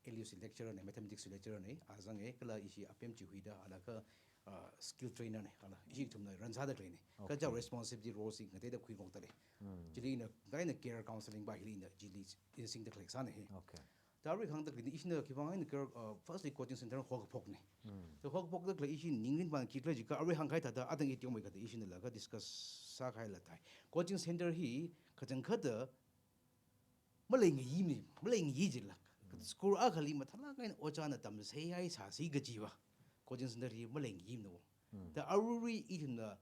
L U C lecturer na, mathematics lecturer na, a zanga, kala ishi apem chihuida, ala kha, ah, skill trainer na, ala, ishi kathumna run sāda khaleina. Kha Okay. chao responsibility role si ngateida khuingokta lei. Hmm. Chili ina, kaina career counseling va hili ina, chili ina singda khalei sāna hi. Okay. Da arui hāngda khaleina, ishina khiwuivang eina career, ah, firstly coaching center hokaphokna. Hmm. Da hokaphokda khalei ishi ningrin pāng khikhala jiakha arui hāngkahai thāda, athang i teomeikha da ishina laga discuss sākahaila thai. Coaching center hi, kachangkhatta, maleingayi mi, maleingayi jilak. Mm. School akhali mathālāk eina ojāna tamchitheihai sāsi kajiva. Coaching center hi maleingayi no. Mm. Da arui ithumna,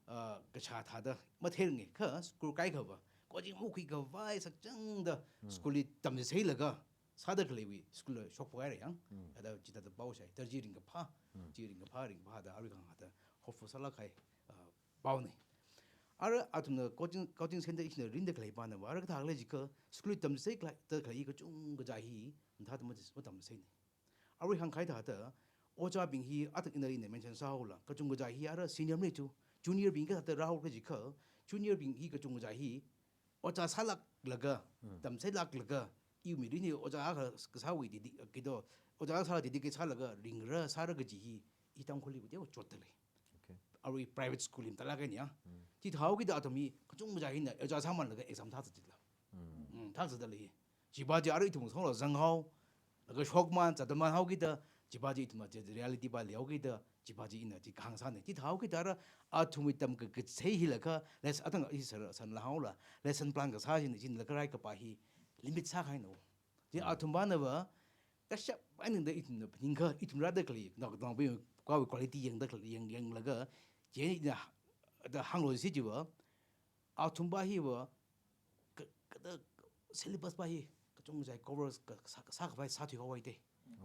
ah, kashā thāda mathernge kha school kaikhava. Coaching mukhuikhavai sakchangda Mm. school li tamchitheilaga sāda khaleiwui school la shokphok haira yang. Mm. Ada chithāda pao shai, da chi ringkaphā, Mm. chi ringkaphā, ringkaphā da arui hāngda hopeful sālāk kahai, ah, paona. Ara athumna coaching, coaching center ishina rinda khalei pana va, ara kathā khalei jiakha, school li tamchithei khalei, da khalei kachungkha chi hi, mathāda ma, matamchitheina. Arui hāngkahai thāda, ojābing hi athang ina ina mention sāhaola, kachungkha chi hi ara senior maleithu, junior bing kathāda rāhaokhala jiakha, junior bing hi kachungkha chi hi, ojā sālāklaga, Mm. tamchitheilāklaga, iwui mirin hi ojā akha kasāwui didi, kido, ojā akha sāla didi kasālaga, ringra sāra kaji hi, i Tangkhulli kuteo chotda lei. Okay. Arui private school li mathālāk eina ya. Mm. Chithāhaokida athum hi kachungkha chi hina ojā sāmanlaga exam thāzatda lei. Mm. Mm, thāzatda lei. Chiva chi arui ithum songla zanghao, laga shokman, zatman haokida, Chiva chi ithumna chi reality va leihaokida, chiva chi ina chi kahāng sāna. Chithāhaokida ara athumwui tamkakazei hilaga, lesson athang i sar san lahaola, lesson plan kasā chi, chi lakarai kapa hi limit sākahaina. Chi athumvana va, kashap ainingda ithumna phaningkha, ithum rāda khalei, nao, naobing kawui quality yangda khalei, yang, yanglaga, chi ina da hānglo si chiva, athumva hiva, ka, ka da syllabus va hi, kachungkha cover ka, ka sā, ka sākhavai sāthuihaowa te.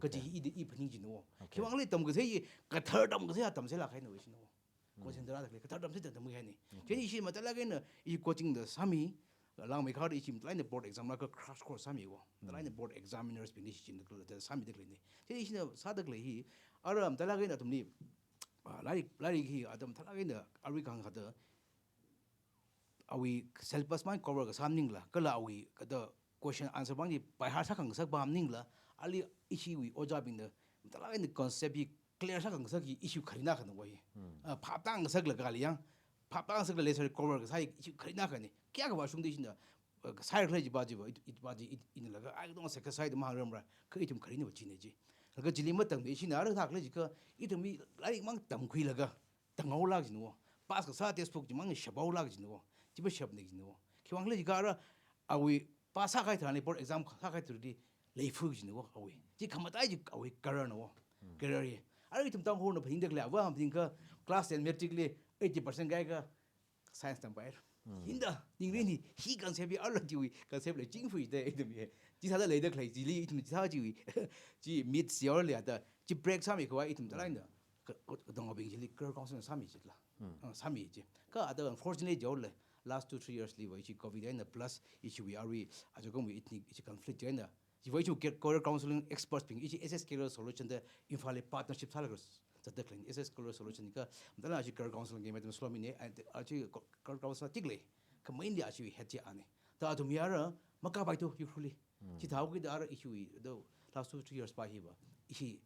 Kaji Okay. hi i da i phaning china. Okay. Khiwuivang khala tamkasei hi, kathar tamkasei a tamsei lākahaina shina. Coaching centre da khalei, kathar tamsei tamkahaina. Okay. Chieina ishi mathālāk eina, i coaching da sāmi, langmeikharda ishi mathālāk eina board exam laga crash course sāmiya. Mathālāk eina board examiners bingli shichinda khalei, da sāmida khaleina. Chieina ishina sāda khalei hi, ara mathālāk eina athumli, ah, lairik, lairik hi, athum mathālāk eina, arui kahāng kathā, awui syllabus mang cover kasā maningla, kala awui kathā question answer mang chi by heart sākhangasak va maningla, ali ishiwui ojābingna mathālāk eina concept hi clear sākhangasak hi issue kharinā khana va hi. Hmm. Ah, phap tāngasaklaga ali yang, phap tāngasaklaga lesson cover kasā hi issue kharinā khana. Kayākha vāshungda ishina, ah, kasā khalei chiva chiva, it, it va chi, it, inlaga, ai, katonga success sāhaida mahāngrumra, kha ithum kharinā va china chi. Laga chili matangda ishina, ara thākhalei jiakha, ithum hi lairik mang tamkhuilaga, tanghaolāk china. Pass kasā textbook chimang shaphaolāk china. Chiva shapna china. Khiwuivang khala jiakha ara awui pass sākahai tharanli, board exam sākahai tharanli, leifuk china awui. Chi khamataiya awui career na. Hmm. Career hi. Ara ithum Tangkhulna phaningda khalei, ava phaningkha class ten matric li eighty percent kahaiakha science tampai. Hmm. Hinda, ningrin hi, hi concept hi, ara chiwui concept la chingfui da ithum hi. Chithāda leida khalei chili ithum chithā chiwui, chi mid year li ata, chi break sāmi khavai ithum talai na. Ka, ka, katonga bing chili career counseling sāmi chila. Hmm. Ah, sāmi chi. Kha ata unfortunately jihaola, last two, three years li va ishi covid eina plus ishiwui arui, ajakumwui ethnic ishi conflict eina, chiva ishi ca-, career counseling experts bing ishi S S Career Solution da Imphal li partnership sālaga zatda khaleina. S S Career Solution kha, mathālāk eina ishi career counseling ki madam Salome na, and ishi co-, career counselor tik lei, kha mainly ishi head chi ana. Da athum hi ara makāpai tu Ukhrulli. Hmm. Chithāhaokida ara ishiwui, the last two, three years va hi va, ishi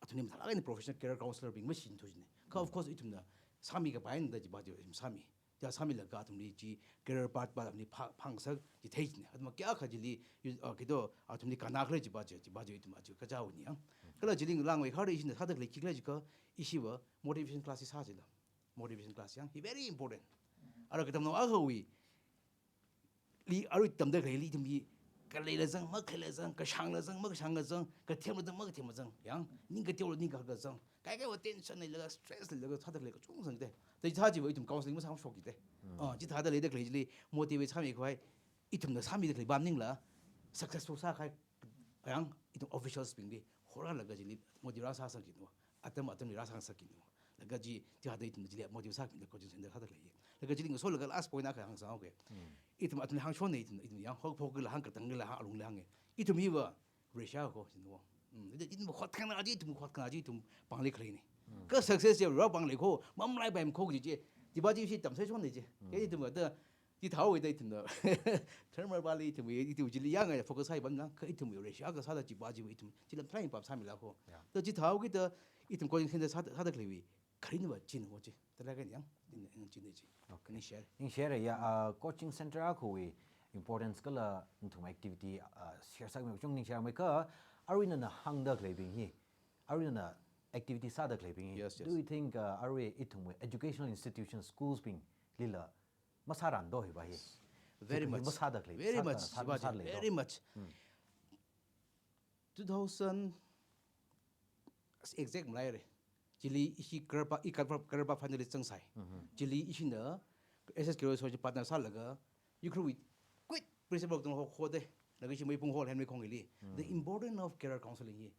athumli mathālāk eina professional career counselor bing mashichin thuchina. Kha of course ithumna sāmi kapai na da chiva chi ithum sāmi. Chi sāmilaga athumli chi career path va athumli phā-, phāngasak chi theichina. Athum kayākha chili, yu-, ah, kito athumli kannā khalei chiva chi, chiva chi ithum aja kachao ni yang. Kala chili langmeikharda ishina sāda khalei khikhala jiakha, ishi va motivation class hi sā chila. Motivation class yang hi very important. Ara katamnao akhawui li arui tamda khaleili ithum hi, khaleila zang, makhaleila zang, kashangla zang, makashangla zang, kathemla zang, makathemla zang, yang, ning kateola ning kahakla zang, kaikha va tension leilaga, stress leilaga sāda khalei kachungkha zangda. Da chithā chiva ithum counseling masāshokki da. Hmm. Ah, chithāda leida khalei chili motivate sāmi khavai, ithumna sāmida khalei va maningla, successful sākahai, yang, ithum officials bingli horalaga chili motivate rāsāsakki na. Atam atamli rāsāsakki na. Laga chi, chithāda ithum chili motivate sāki na coaching centre sāda khalei. Laga chili ngasolaga last point akha hāngsāhaoke. Hmm. Ithum athumli hāngshonna ithum, ithum yang hok phok la hāng, katang la hāng, alungli hānga. Ithum hi va Russia ko china. Hmm. Ithum va khot khana chi, ithum khot khana chi, ithum pāngli khaleina. Hmm. Kha success chi rao pāngli kho, mamlai paim kho chi chi. Chiva chi ishi tamsei shonna chi. Hmm. Kha ithum va da, chithāhaoda ithumna. Thermal vali ithum, ithum chili yang focus sāi bamna, kha ithum Russia kasāda chiva chi ithum, chila try pap sāmila kho. Yeah. Da chithāhaokida ithum coaching centre sāda, sāda khalei kharinā va china chi. Talai kan yang, in, in china chi. Okay. Ningshire. Ningshire ya, ah, coaching centre akhawui importance kala nathum activity, ah, share sāmi kachungkha ningshire mai kha, arui nana hāngda khaleibing hi, arui nana activity sāda khaleibing hi. Yes, yes. Do you think, ah, arui ithumwui educational institution, schools bing lila masārando hiva hi? Very much. Masāda khalei, very much, sāda, sāda, very much. Hmm. Two thousand, exact malaire. Chili ishi Karpa, i Karpa, Karpa finalist zangsai. Mhm. Chili ishina S S Career Solution partner sālaga, Ukhrulwui quit principal tong ho, ho de, laga ishi Meipung Hall Henry Khongili. The importance of career counseling hi,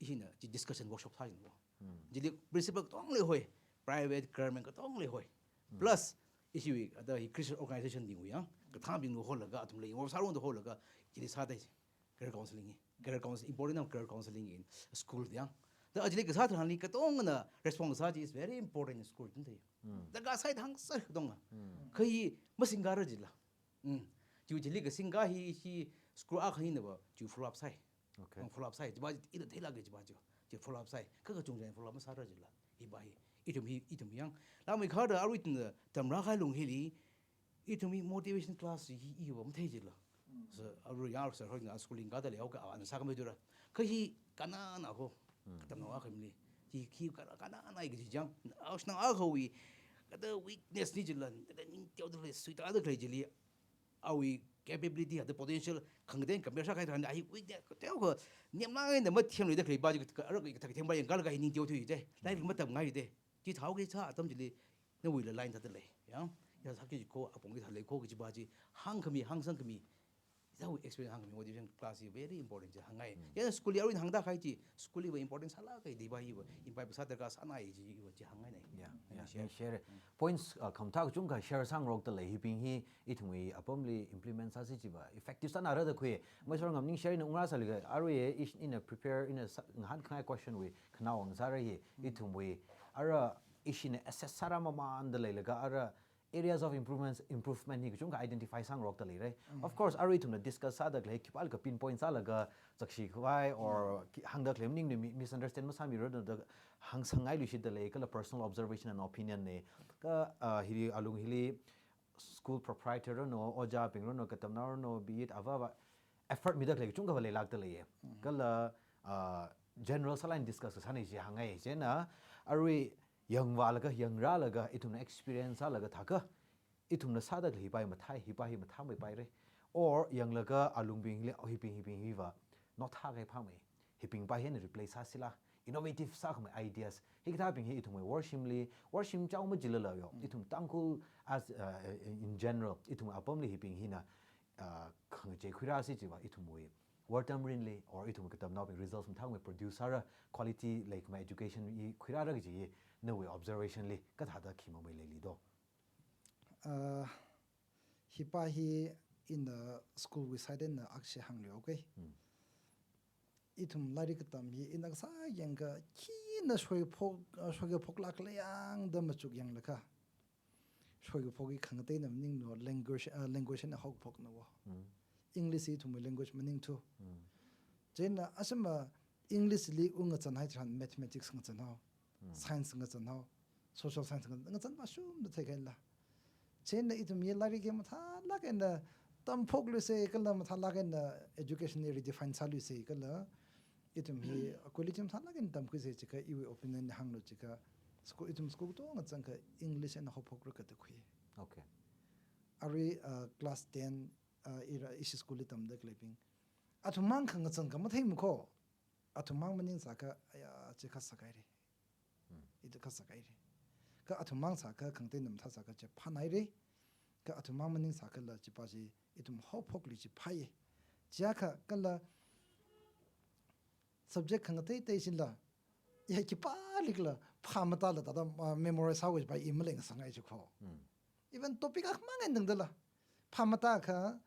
ishina chi discussion workshop sāi na. Hmm. Chili principal katongli hoi, private, government katongli hoi. Hmm. Plus, ishiwui, ada hi Christian organization bingwui yang, kathābingwui holaga, athumla involve sārongda holaga, chili sāda chi. Career counseling hi. Career counseling, important of career counseling in school yang. Da ajili kasā tharanli katongana response sā chi is very important in school tun thei. Hmm. Da kasai thang sā katongana. Hmm. Kha hi masingkara jila. Hmm. Chiwui chili kasingka hi, hi school akha hina va, chiwui follow up sāi. Okay. Follow up sāi, chiva ina theilāka chiva chi. Chi follow up sāi. Kha kachungkha follow up masāra jila. Hiva hi. Ithum hi, ithum yang. Langmeikharda arui ithumna tamrākahai lung hili, ithum hi motivation class hi, hiva mathei jila. Mm. So, arui yang sir hoi na schooling kada leihaoka, ana sākhamei dura. Kha hi kanana ho. Katamnao akhamili. Chi khi ka, kananai kaji chang. Aoshinao akhawui kathā weakness ni chila, kathā ningteoda lei, suitāda khalei chili, awui capability, kathā potential, khangatei compare sākahai tharan, ai weakness, kateokha, nemlāk eina mathemluida khaleipa chi, ka, ara, kathā kathempa yangkalaga hi ningteo thuite. Lairik matamngaite. Chithāhaoki sā atam chili, nawuila line thāda lei. Ya, ya sāki ko, apong kathā lei ko kajipa chi, hāngkhami, hāngsangkhami, ithāwui experience hāngkhami motivation class is very important chi hāngngai. Ya, school li aruina hāngda kahai chi, school liva important sālāka, dipa hiva, impact sā darkar sānai chi, iva chi hāngngainei. Yeah, yeah, share. Share. Points, uh, khamathā kachungkha share sāngarokda lei, hibing hi, ithumwui apamli implement sāsi chiva, effective sānara da khui. Maishwar ngam ning share ina ungrāsālaga, arui ish ina prepare, ina sā, ngahānkhangai question wui, khanao ang sāra hi, ithumwui, ara ishina assess sāra mamānda leilaga, ara areas of improvements, improvement hi kachungkha identify sāngarokda leira. Of course, arui ithumna discuss sāda khalei khipālikha pinpoint sālaga zakshi khavai or ki-, hāngda khalei maningli mi-, misunderstand masāmiranu da hāngsangngailuishitda lei, kala personal observation and opinion nei. Ka, ah, hili alung hili school proprietor ranu, ojābing ranu, katamnao ranu, be it avāva effort mida khalei kachungkhava leilākda leiya. Kala, ah, general sālāk eina discuss kasānei chi hāngngai. Chieina, arui yangvālaga, yangrālaga, ithumna experience sālaga thākha, ithumna sāda khalei hipa hi mathā, hipa hi mathāmeipaira. Or yanglaga alungbingli, oh, hibing, hibing hiva, nothākahai phāmei. Hibingpa hina replace sāsila, innovative sākhamei ideas. Hikathābing hi ithumwui worshimli, worshim chao majilala yo. Ithum Tangkhul as, uh, in general, ithum apamli hibing hina, uh, khangachei khuirāsi chiva, ithumwui wortam rinli, or ithum katamnaobing results mathāmei produce sāra, quality leikhamei education hi khuirāra kaji hi, nawui observation li, kathāda khi mamei leili do? Ah, hipa hi ina school wui side eina akhashi hānglu, okay? Ithum lairik katam hi ina kasā yangkha khina shoiphok, ah, shoikaphoklāk lei yangda machuk yanglaga. Shoikaphok hi khangateina maningna language, ah, language eina haokaphokna wo. English hi ithumwui language maningthu. Chieina ashama English li ungazanhai tharan mathematics ngazanhao, science ngazanhao, social science nga-, ngazanpa shumda theikahaila. Chieina ithum hi lairik hi mathālāk eina tamphokluisa kala mathālāk eina education hi redefine sāluisa kala ithum hi quality mathālāk eina tamkhuisa chiakha iwui opinion hānglu chiakha school, ithum school katonga zangkha English eina haophokra kathā khui. Okay. Arui, uh, class ten, uh, ira ishi school li tamda khaleibing. Athum mang khangazan kha matheimako. Athum mang maningsākha, aya, chi khasak haira. Ithum khasak haira. Kha athum mang sākha khangateina mathā sākha chi phānhaira. Kha athum mang maningsākhala chipa chi ithum haophokli chi phāya. Chiakha kala subject khangateitei chila, ya khipālikhala, phā matāla thāda, ah, memorize sāhaowa chipa i maleisangngai chiko. Even topic akhamang eina tangdala, phā matākha,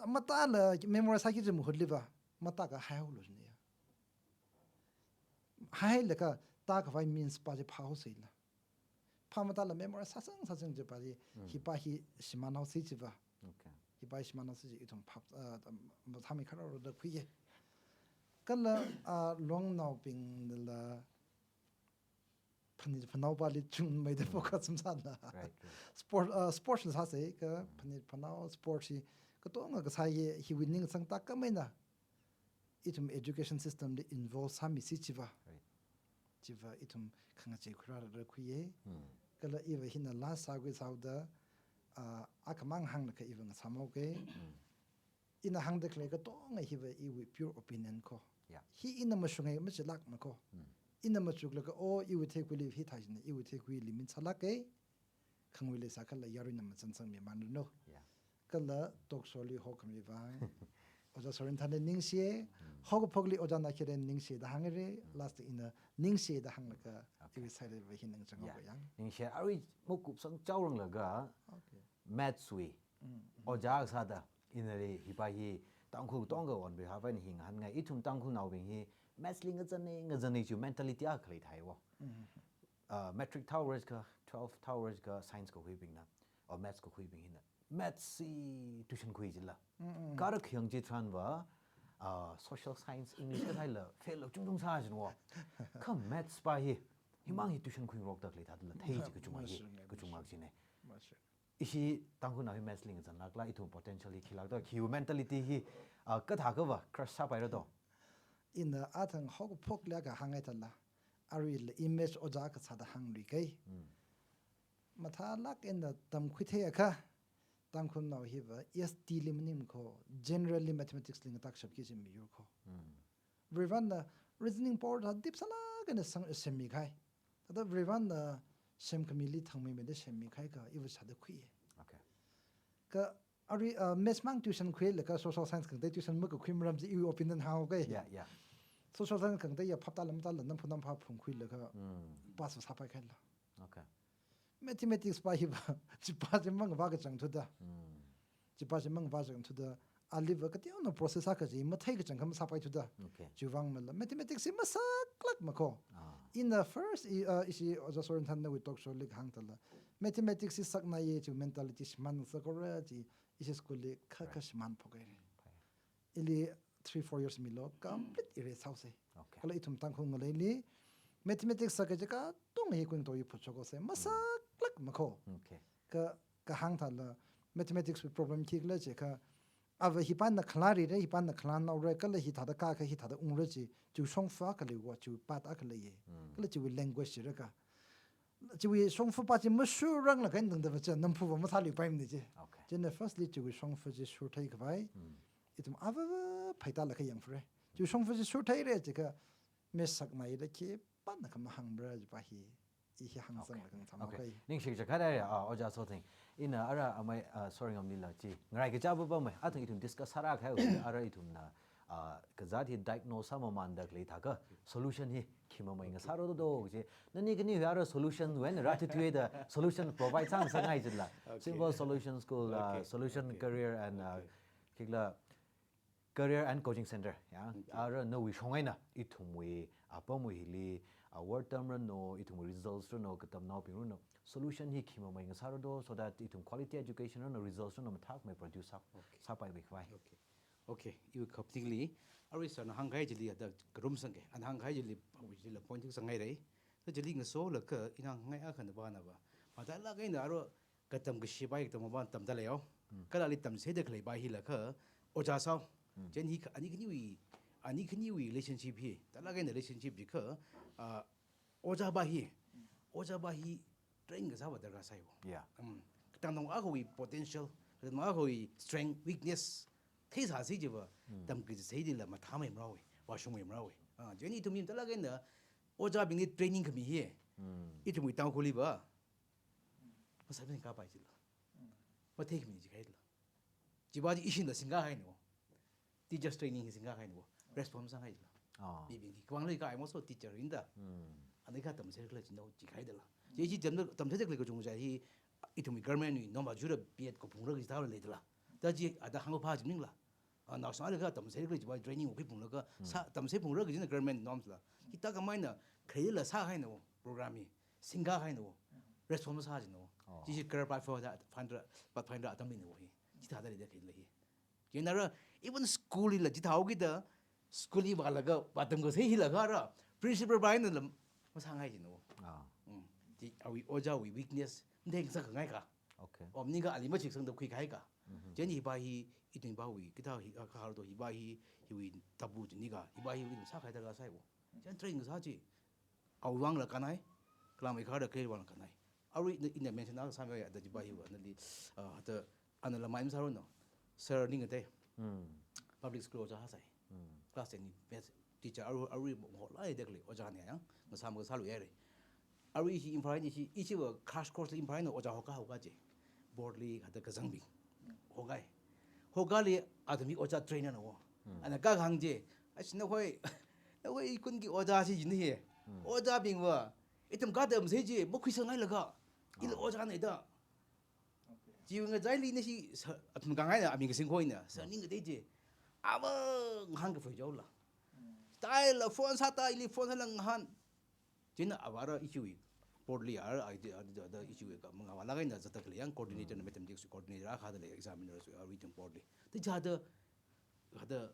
matāla memorize sāki kaji mahutliva, matākha haihaolu jiniya. Hailaga, tākhavai means pa chi phāhaoseila. Phā matāla memorize sāsang sāsang chipa chi, hipa hi shimānhaosi chiva. Okay. Hipa hi shimānhaosi chi ithum phap, ah, mathāmei khararda khuiya. Kala, ah, longnaobingla, phanit phanaopali chungmeida focus masāla. Right, right. Sport, uh, sports la sāsa, kha phanit phanao sports hi katonga kasāya, hiwui ning sangtak khamei eina ithum education system li involve sāmisi chiva. Right. Chiva ithum khangachei khuirāra khuiya. Kala iva hina last sākhui sāhaoda, uh, akhamang hānglaga iva ngasāmhaoga. Ina hāngda khalei katonga hiva iwui pure opinion ko. Yeah. Hi ina mashungai machilākmako. Ina machuklaga, oh, iwui theikhuili hithā jina, iwui theikhuili min sālāka. Khangui leisākhala yaruina mazansangmi manranu. Yeah. Kala talk show li hokhami vang. Ojā Sorinthanli ningshiya, haokaphokli Ojā Nakhiren ningshiya da hāngra, last ina ningshiya da hānglaga, okay, iwui side va hina ngachang haoga yang. Ningshiya, arui makupsang chaoranglaga, okay, maths wui ojā sāda, inali hipa hi Tangkhul katonga on behalf eina hi ngahānngai, ithum Tangkhulnaobing hi maths li ngazannei, ngazannei chi mentality akha leithai wo. Uh, matric thao rajka, twelve thao rajka science kakhuibingna, or maths kakhuibing hina, maths chi tuition khui jila. Kara khayang chitharanva, uh, social science, English kathaila fail la chungchung sā jin wo. Kha maths pa hi, himang hi tuition khuingarokda khalei thādala thei chi kachungmang hi, kachungmang jine. Ishi Tangkhulnao hi maths li ngazanlākla, ithum potential hi khilāk da, khiwui mentality hi, ah, kathākhava crush sāpaira do? Ina athang haokaphokli kahāng ngaithala, aruila image ojā kasāda hāngluikai. Mathālāk eina tamkhuithei akha, Tangkhulnao hiva S T li maningkho, generally mathematics li ngatakshapki kaji miyur kho. Varena reasoning power thā deep sālāk eina sang semmi kahai. Thāda Varena semkhamili thangmeimeida semmi kahai kha iva sāda khui. Okay. Kha arui, uh, maths mang tuition khuilaga social science khangatei tuition makakhui maram chi iwui opinion haokai. Yeah, yeah. Social science khangatei ya phaptāla matāla namphung namphā phungkhuilaga pass sāpai kahaila. Okay. Mathematics pa hiva, chipa chi mangavā kachang thuda. Chipa chi mangavā kachang thuda. Aliva kateonao process akha chi mathei kachangkha masāpai thuda. Okay. Chiwuivang mala mathematics hi masaklāk makho. Ah. In the first, i, uh, ishi Ojā Sorenthan nawui talk show li kahāng thāla, mathematics hi saknaiya chi mentality shimān sākora chi ishi school li kha kha shimān phokhaira. Ili three four years milo complete erase sāhaosa. Okay. Kala ithum Tangkhul ngaleili mathematics sāki kaji katonga hi kuingatoi phutshokhaosa. Masaklāk makho. Okay. Kha kahāng thāla mathematics wui problem khikhala jiakha, ava hipāna khalā rira, hipāna khalā naora, kala hithāda ka kha hithāda ungra chi, chiwui shongfa akha leiya, chiwui path akha leiya. Kala chiwui language chi rāka. Chiwui shongfa pa chi mashurranglakha eina tangda va chi namphuva masāluipaimana chi. Okay. Chieina firstly chiwui shongfa chi shurthei khavai. Ithum ava phaitalaga yangphara. Chiwui shongfa chi shurtheira jiakha, maths saknaida khipāna kha mahāngmara jipa hi, i hi hāngsanglaga ngacham Okay. kai. Ningshi chakada ya, ah, Ojā Sothing. Ina ara amei, ah, sorry ngamlila chi. Ngarai kachāva pamei. Athang ithum discuss sāra kahai, ara ithumna, ah, kazāt hi diagnose sāmamānda khalei thākha solution hi khi mamei ngasāra do do chi. Nani khani ara solution when ra tu tu da solution provide sāngasakngai jila. Okay. Simple solutions ko, ah, Okay. solution Okay. career and, ah, Okay. khikhala career and coaching center. Ya. Ara nawui shong eina ithumwui apamwui hili, ah, work term rano, ithumwui results rano, katamnaobing rano, solution hi khi mamei ngasāra do, so that ithum quality education rano, results rano mathākmei produce sā, Okay. sāpaimei khavai. Okay. Okay, iwui kaptingli, arui sāna hāngkahai chili ada karum sangke. Ana hāngkahai chili, chili point thik sangngaira. Thā chili ngasolaga ina hāngngai akhana va na va. Mathālāk eina ara katam kashi pa hi katam pa tamda leiya. Kala ali tamchitheida khalei pa hila kha ojā sāhao. Chieina hi kha ani khaniwui, ani khaniwui relationship hi. Thālāk eina relationship chi kha, ah, ojā pa hi. Ojā pa hi train kasā va darkar sāya. Yeah. Um, katamnao akhawui potential, katamnao akhawui strength, weakness, theisāsi jiva, tamkachitheilila mathāmei marawe, vāshungmei marawe. Ah, chieina ithum hi thālāk eina ojābingli training khami hi. Ithumwui Tangkhulli va. Masāphin kapai jila. Matheikhami jikahaila. Chiva chi ishina singkahaina. Teachers training hi singkahaina. Response sāngai jila. Ah. Mibing hi. Kawang lei ka, I'm also a teacher inda. Ani kha tamser khala chino jikahaidala. Chi chi tam, tamser khala kachungkha hi ithumwui government wui norm ajura B Ed ko phungra kaji thāla leidala. Thā chi ada hāngpha chi maningla. Ah, naoshinao kha tamser khala chiva training wui phunglaga sā, tamser phungra kajina government norms la. Hithā kamaina khalei la sāhaina program hi. Singkahaina. Response sā jina. Oh. Chi chi kar pa fa da, fandra, pa fandra atam mina hi. Chithāda leida khalei hi. Chieina ara, even school li la chithāhaokida, school li vālaga, vātamkasei hilaga ara, principal pa eina la masāngai jina. Ah. Mm. Chi awui ojāwui weakness, matheingasak khangai ka. Okay. Om ni ka ali machiksangda khuikahai ka. Chieina hi pa hi, ithum pa wui, kathā hi, ka har do hi pa hi, hiwui tabu chini ka, hi pa hi, ithum sākahai darkar sāya. Chieina train kasā chi, awui vangla kannai, kala meikhada khalei vangla kannai. Arui ina, ina mention akha sāmiya da chi pa hiva, nali, ah, hithā, ana la mai masāranu. Sir Ningatei. Public school ojā sāsai. Class ten best teacher arui, arui mongho laida khalei ojāna ya. Ngasā makasālu yare. Arui ishi Imphal eina ishi, ishiva crash course li Imphal eina ojā hoka hoka chi. Board li hithā kazangbing. Hokai. Hokali atam hi ojā trainer na wo. Ana kahāng chi, "Ash, nakhoi, nakhoi khunki ojā chi jina hi. Ojābingva, ithum katamsei chi makhuisangngailaga, ila ojāna da." Chi ngachaili nashi sir, athum kangaina, aming kasingkhoina, Sir Ningatei chi. Ava ngahān kafui jaola. Taila phone sāta, ili phone sāla ngahān. Chieina avāra ishiwui board li ara, ai, ai, ai, ishiwui ka, mangavālaga eina zatda khalei yang coordinator na, mathematics coordinator akhada lei, examiner su, ah, written board li. Thāda, thāda,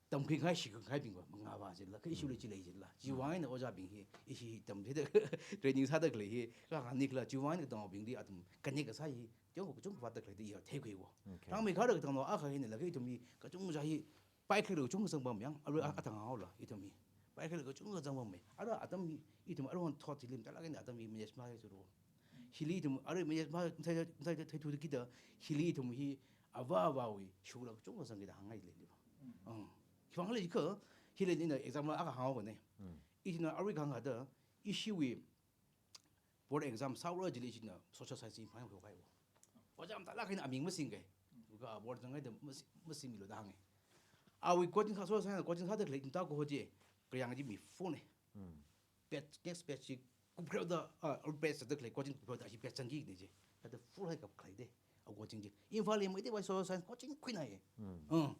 tamkhuingai shikhuingaibingva mangavā jila, kha ishiwuili chi lei jila. Chiwui vang eina ojābing hi, ishi tamtheida training sāda khalei hi, kahāng nikhala, chiwui vang eina katamnaobingli athum connect kasā hi, chungkha, chungkha vāda khalei da ya theikhui wo. Okay. Rāngmeikharda katamnao akha hina laga ithum hi, kachungkha hi, Paikhalei kachungkha zangpam yang, arui a-, athang haola, ithum hi. Paikhalei kachungkha zangpam me. Ara atam hi, ithum aruihon thot hili mathālāk eina atam hi manage masāsei ro. Hili ithum, arui manage ma, mathālāk, mathālāk theithu kida, hili ithum hi, ava avāwui, shukla kachungkha zangki da hāngngai leili. Mm. Khiwuivang khala jiakha, hili ina example akha hānghaokane. Mm. Ithumna arui kahāngkha da, ishiwui, board exam sāra chili ithumna social science hi phāngai khuikahaiwo. Ojā mathālāk eina aming masingkei. Kha board zangngaida masi-, masingmilu da hānge. Awui coaching kha social science coaching sāda khalei ithum tākahai chi, kayāng chi mi full ne. Mm. Batch, next batch chi kupkhareo da, ah, old batch sāda khalei coaching kupkhareo da, ashi batch zangki ne chi. Kha da full haikap khalei de, a coaching chi. Imphal li maida vai social science coaching khuinai. Mm. Mm.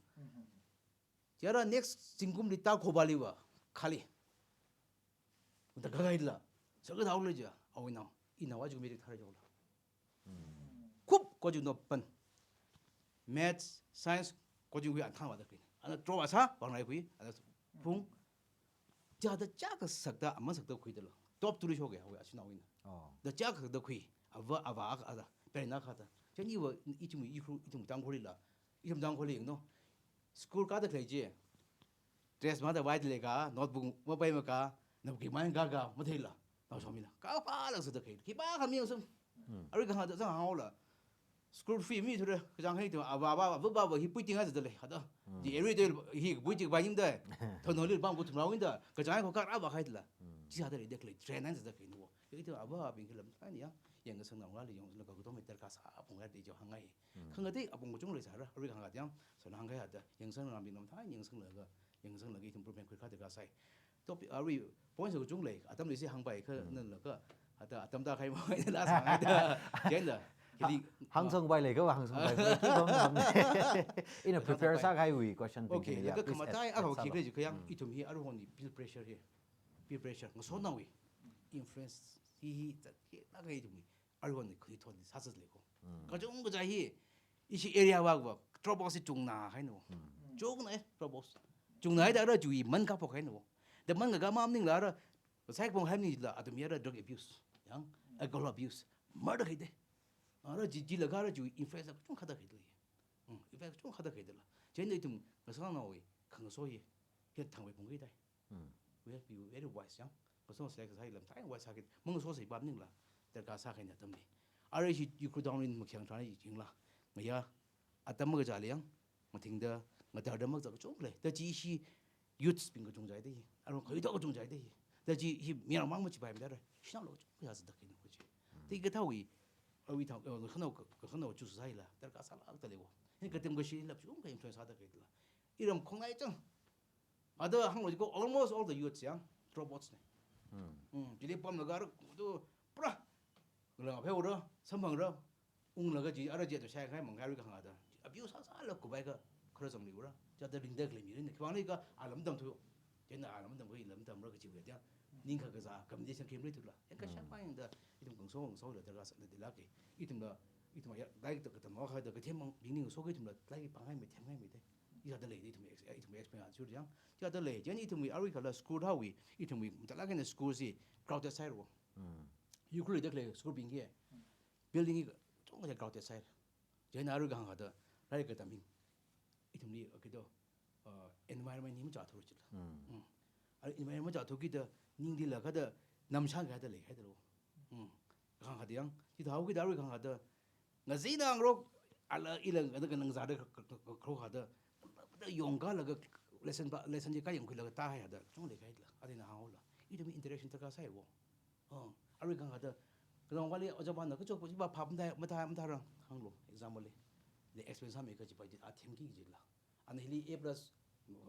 Chara next zingkumli tākahai paliva, khali. Uda kakaila, sākathaole ja, awui nao, inao aja matric thāra jola. Khup coaching no pan. Maths, science, coaching hui anthang vāda khuina. Ana drop asā, vānglai khui, ana phung. Chida chākha sakta, aman sakta khuidala. Top two li shoke, awui ashinao ina. Oh. Da chākha sakta khui, ava, ava, ava, ava, parent na khata. Chieina iva, ithum, ithum, ithum Tangkhulli la. Ithum Tangkhulli yangno. School kāda khalei chi. Dress mada white leika, notebook mapaimaka, napki maingaka, matheila. Naosomina. Kapālāk sāda khalei. Khipākha mi sum. Hmm. Arui kahāngda zang haola. School fee mithura, kachāng hai tu, ava, ava, ava, ava, ava, hi puiting aja dalei, hada. Hmm. Di every day, hi puiting ba ying da. Thonoli bang kuthum raoying da. Kachāng hai ko kara ba khai dala. Hmm. Chi sāda lei da khalei, train aja da khalei no. Ithum ava, ava, bing khala mathālāk eina ya. Yangkasang naongarāli yanglaga kakutom meter kasā apong ya di jo hāngngai. Hmm. Khangatei apong kachungkha leisāra, arui kahāngda yang, so hāngkahai hada, yangkasang naongarābingna mathālāk eina yangkasanglaga, yangkasanglaga ithum improvement khuikha da kasai. Top, arui, points kachungkha lei, atamli si hāngpai kha, hmm, nalaga, hada, atam tākahai mo, last hāngngai da, chieina, ha-, hili, hāngsangpai lei kha, hāngsangpai lei, ki kong tam. Ina prepare sākahaiwui question bing, okay, kini ya, laga please khamatai, add, add akha sālo. Khikhala jiakha yang, hmm, ithum hi, aruihon hi, peer pressure hi. Peer pressure, ngasotnaowui influence hi, hi, zat, hi, lāka ithum hi, aruihon hi, khuithot hi, sāsā leiko. Mm. Kachungkha kaja hi, ishi area va va, dropouts hi chungna haino. Mm. Chungna e, dropouts. Chungna haida ara chiwui man kaphok haino. Da man kaka maningla ara, sai pong hai maningla, athum hi ara drug abuse, yang, alcohol abuse, murder haida. Ara chi, chila kha ara chiwui influence kachungkha da haida lei. Mm, influence kachungkha da haida la. Chieina ithum, ngasotnaowui, khangaso hi, hi thangwui pong haida. Hmm. We have to be very wise, yang. Personal select sāi lam thai wise sāki, mangaso sāi pam maningla, darkar sākahaina atamli. Ara ishi Ukhrul town li makhayang tharan yingla. Ngayā, atam makachāli yang, mathingda, ngadarda makachā kachungkha lei. Da chi ishi youths bing kachungchai da hi. Aruihon khuithot kachungchai da hi. Da chi hi miyang mang machipai madara. Shanao lo kachungkha sāda khalei no kaji. Hmm. Da hikathāwui, awui thang, eh, khanao, khanao chu sāila. Darkar sālākda leiwo. Hi katam kashi lap chungkha influence sāda khalei la. Iram khongnai chang. Ada hānglo jiakha almost all the youths yang dropouts ne. Hmm. Hmm, chili pamlaga ara tu pura. Ngalāng pheo ra, samphangra, unglaga chi, ara chi atu shaikahai mangkhairui kahāngda. Abuse sāsāla kubai kha, khararchān miwui ra. Chithāda ringda khalei mirin ne. Khiwuivang khala alam tamthu. Chieina alam tamkhui, lam tamra kachiwui dia. Ningkha kazā, competition khem leithula. Yang kashak, hmm, pa yangda, ithum khangaso, khangasola darkar sāda lei lāka. Ithumla, ithumla ya, lairik da katam haokha da kathem mang, bing ngasokha ithumla, lairik pāngai me, themngai me da. Hithāda lei, ithum ex-, ithum explain a chur yang. Hithāda lei, chieina ithumwui arui kala school thāwui, ithumwui, mathālāk eina school hi crowded sāhairo. Hmm. Ukhrulli da khalei school bing hi, building hi chungkha crowded sāhaira. Chieina arui kahāngda, lairik katam hi, ithumli, okay do, uh, environment hi machāthura chila. Hmm. Hmm. Ara environment machāthukida, ningli la kada, namshang kada lei, kada lo. Hmm. Kahāngda yang, chithāhaokida arui kahāngda, ngazin ang rok, ala ila ngada kanang zada ka, ka, ka, ka, kro kada, da yongkalaga lesson pa, lesson chi kayangkhuilaga tāhaida, chungkha leikahaila, athina hānghaola. Ithum interaction darkar sāiwo. Oh, arui kahāngda, kazang kali ojā pana kachok pa chi pa phap mathā, mathā, mathā rang, hānglo, example li. Le explain sāmi kaji pa chi, athemki jila. Ana hili A plus,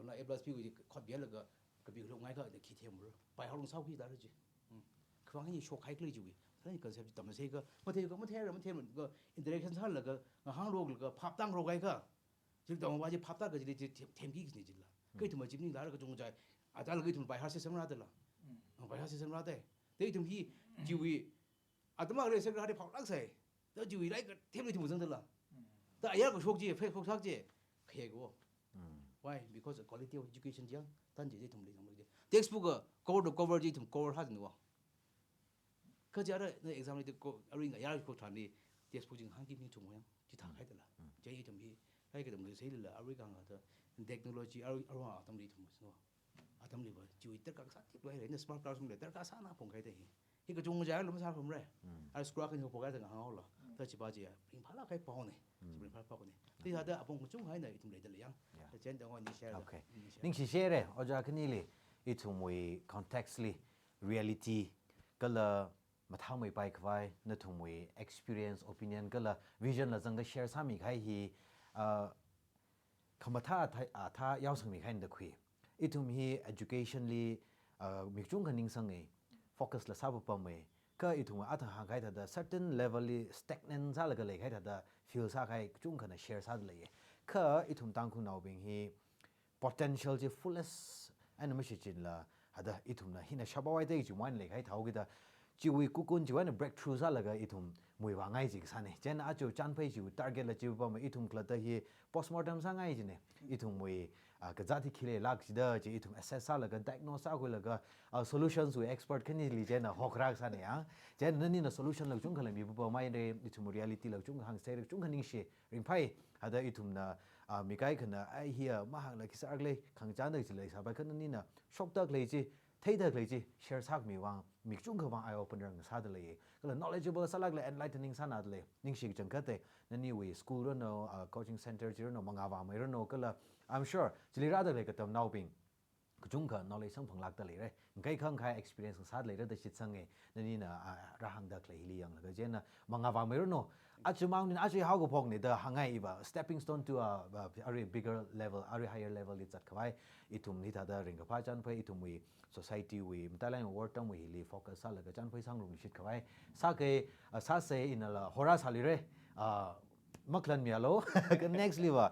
na A plus P wi khot bialaga, kapi khalok ngaikha, ana khi themra. Pai haolung sāhaoki da ra chi. Hmm. Khiwuivang hi shokhai khala chiwui. Thāda concept chi tamna sāhai kha, mathei kha, matheira, matheira, kha interaction sālaga, ngahāngrok laga, phap tāngrok kaikha. Chili tamva chi phap tākha chili chi them, themki kajina chila. Hmm. Kha ithum chi maningla kachungchai. Athālaga ithum by heart system rādala. Hmm. By heart system rāda. Da ithum hi, chiwui, atam akha lei sākha rāda phaolāk sai. Da chiwui lairik kathemli ithum zangdala. Hmm. Da ayar kashok chi, phei kashok chi, khayek wo. Hmm. Why? Because the quality of education chi yang, tan chi ithumli zanglo chi. Textbook a cover to cover chi ithum cover hāzin wo. Kaja ara na exam li ko, arui ngayar ko tharanli, textbook chi ngahānki mi chungwa yang, chithākhaidala. Hmm. Chi ithum hi, lairik katamli sālala, arui kahāngda, Technology aru, aruiwui atamli ithum, no. Atamliva chiwui darkar kasā tik loi lei, na smart classroom li darkar sāna phongkahai da hi. Hi kachungkha jai lum sā phumre. Ara school akhani ho phongkahai da ngahānlo. Da chiva chiya ringphālāk kahai paone. Chi ringphālāk paone. Chithāda apong kachungkha eina ithum leida lei yang. Yeah. Da chieina da ngoni share da. Okay. Ngoni share. Ningshi share, ojā khanili, ithumwui context li, reality, kala mathāmeipai khavai, nathumwui experience, opinion, kala vision la zangda share sāmikahai hi, ah, khamathā athā, athā yaosangmikahai da khui. Ithum hi education li, ah, mi kachungkha ningsange, focus la sāpapame, kha ithum athang hāngkahai thāda certain level li stagnant sālaga leikahai thāda feel sākahai kachungkhana share sāda leiye. Kha ithum Tangkhulnaobing hi potential chi fullest eina mashichinla, hada ithumna hina shapawai da chi wan leikahai thāhaokida, chiwui kukun chiwui eina breakthrough sālaga ithum muivāngai chi kasāne. Chieina aja chānphai chiwui target la chipama ithum khalatta hi postmortem sāngai chine. Ithumwui, ah, kazāt hi khi leilāk chida chi ithum assess sālaga, diagnose sākhuilaga, ah, solutions wui expert khanili chieina hokrak sāne ya. Chieina nanina solution la kachungkhala mipapamai re, ithum reality la kachungkha hāngsei, kachungkha ningshi, ringphai, hada ithumna, ah, mi kaikhana, ai hiya mahāngla khi sālāk lei, khangachānda chi leisāpai kha nanina shokda khalei chi, theida khalei chi, share sākhami vang, mi kachungkha vang eye opener ngasāda lei. Kala knowledgeable sālākla enlightening sānada lei. Ningshi kachangkhatte, naniwui school rano, ah, coaching center chi rano, mangā vāmei rano, kala I'm sure, chili rāda khalei katamnaobing kachungkha knowledge samphanglākda leire. Ngakhai khangkhai experience ngasāda leira da shitsange. Nanina, ah, rāhāngda khalei hili yanglaga chieina mangā vāmei rano. Aja mang nin aja haokaphokne da hāngngai iva. Stepping stone to a, a, a very bigger level, a very higher level li zatkhavai. Ithum hithāda ringkaphā chānphai, ithumwui society wui matailāk eina wortamwui hili focus sālaga chānphai sāngarumluishit khavai. Sākahai, ah, sāsei inala hora sāluire. Ah, makhalan mialo. Kha next liva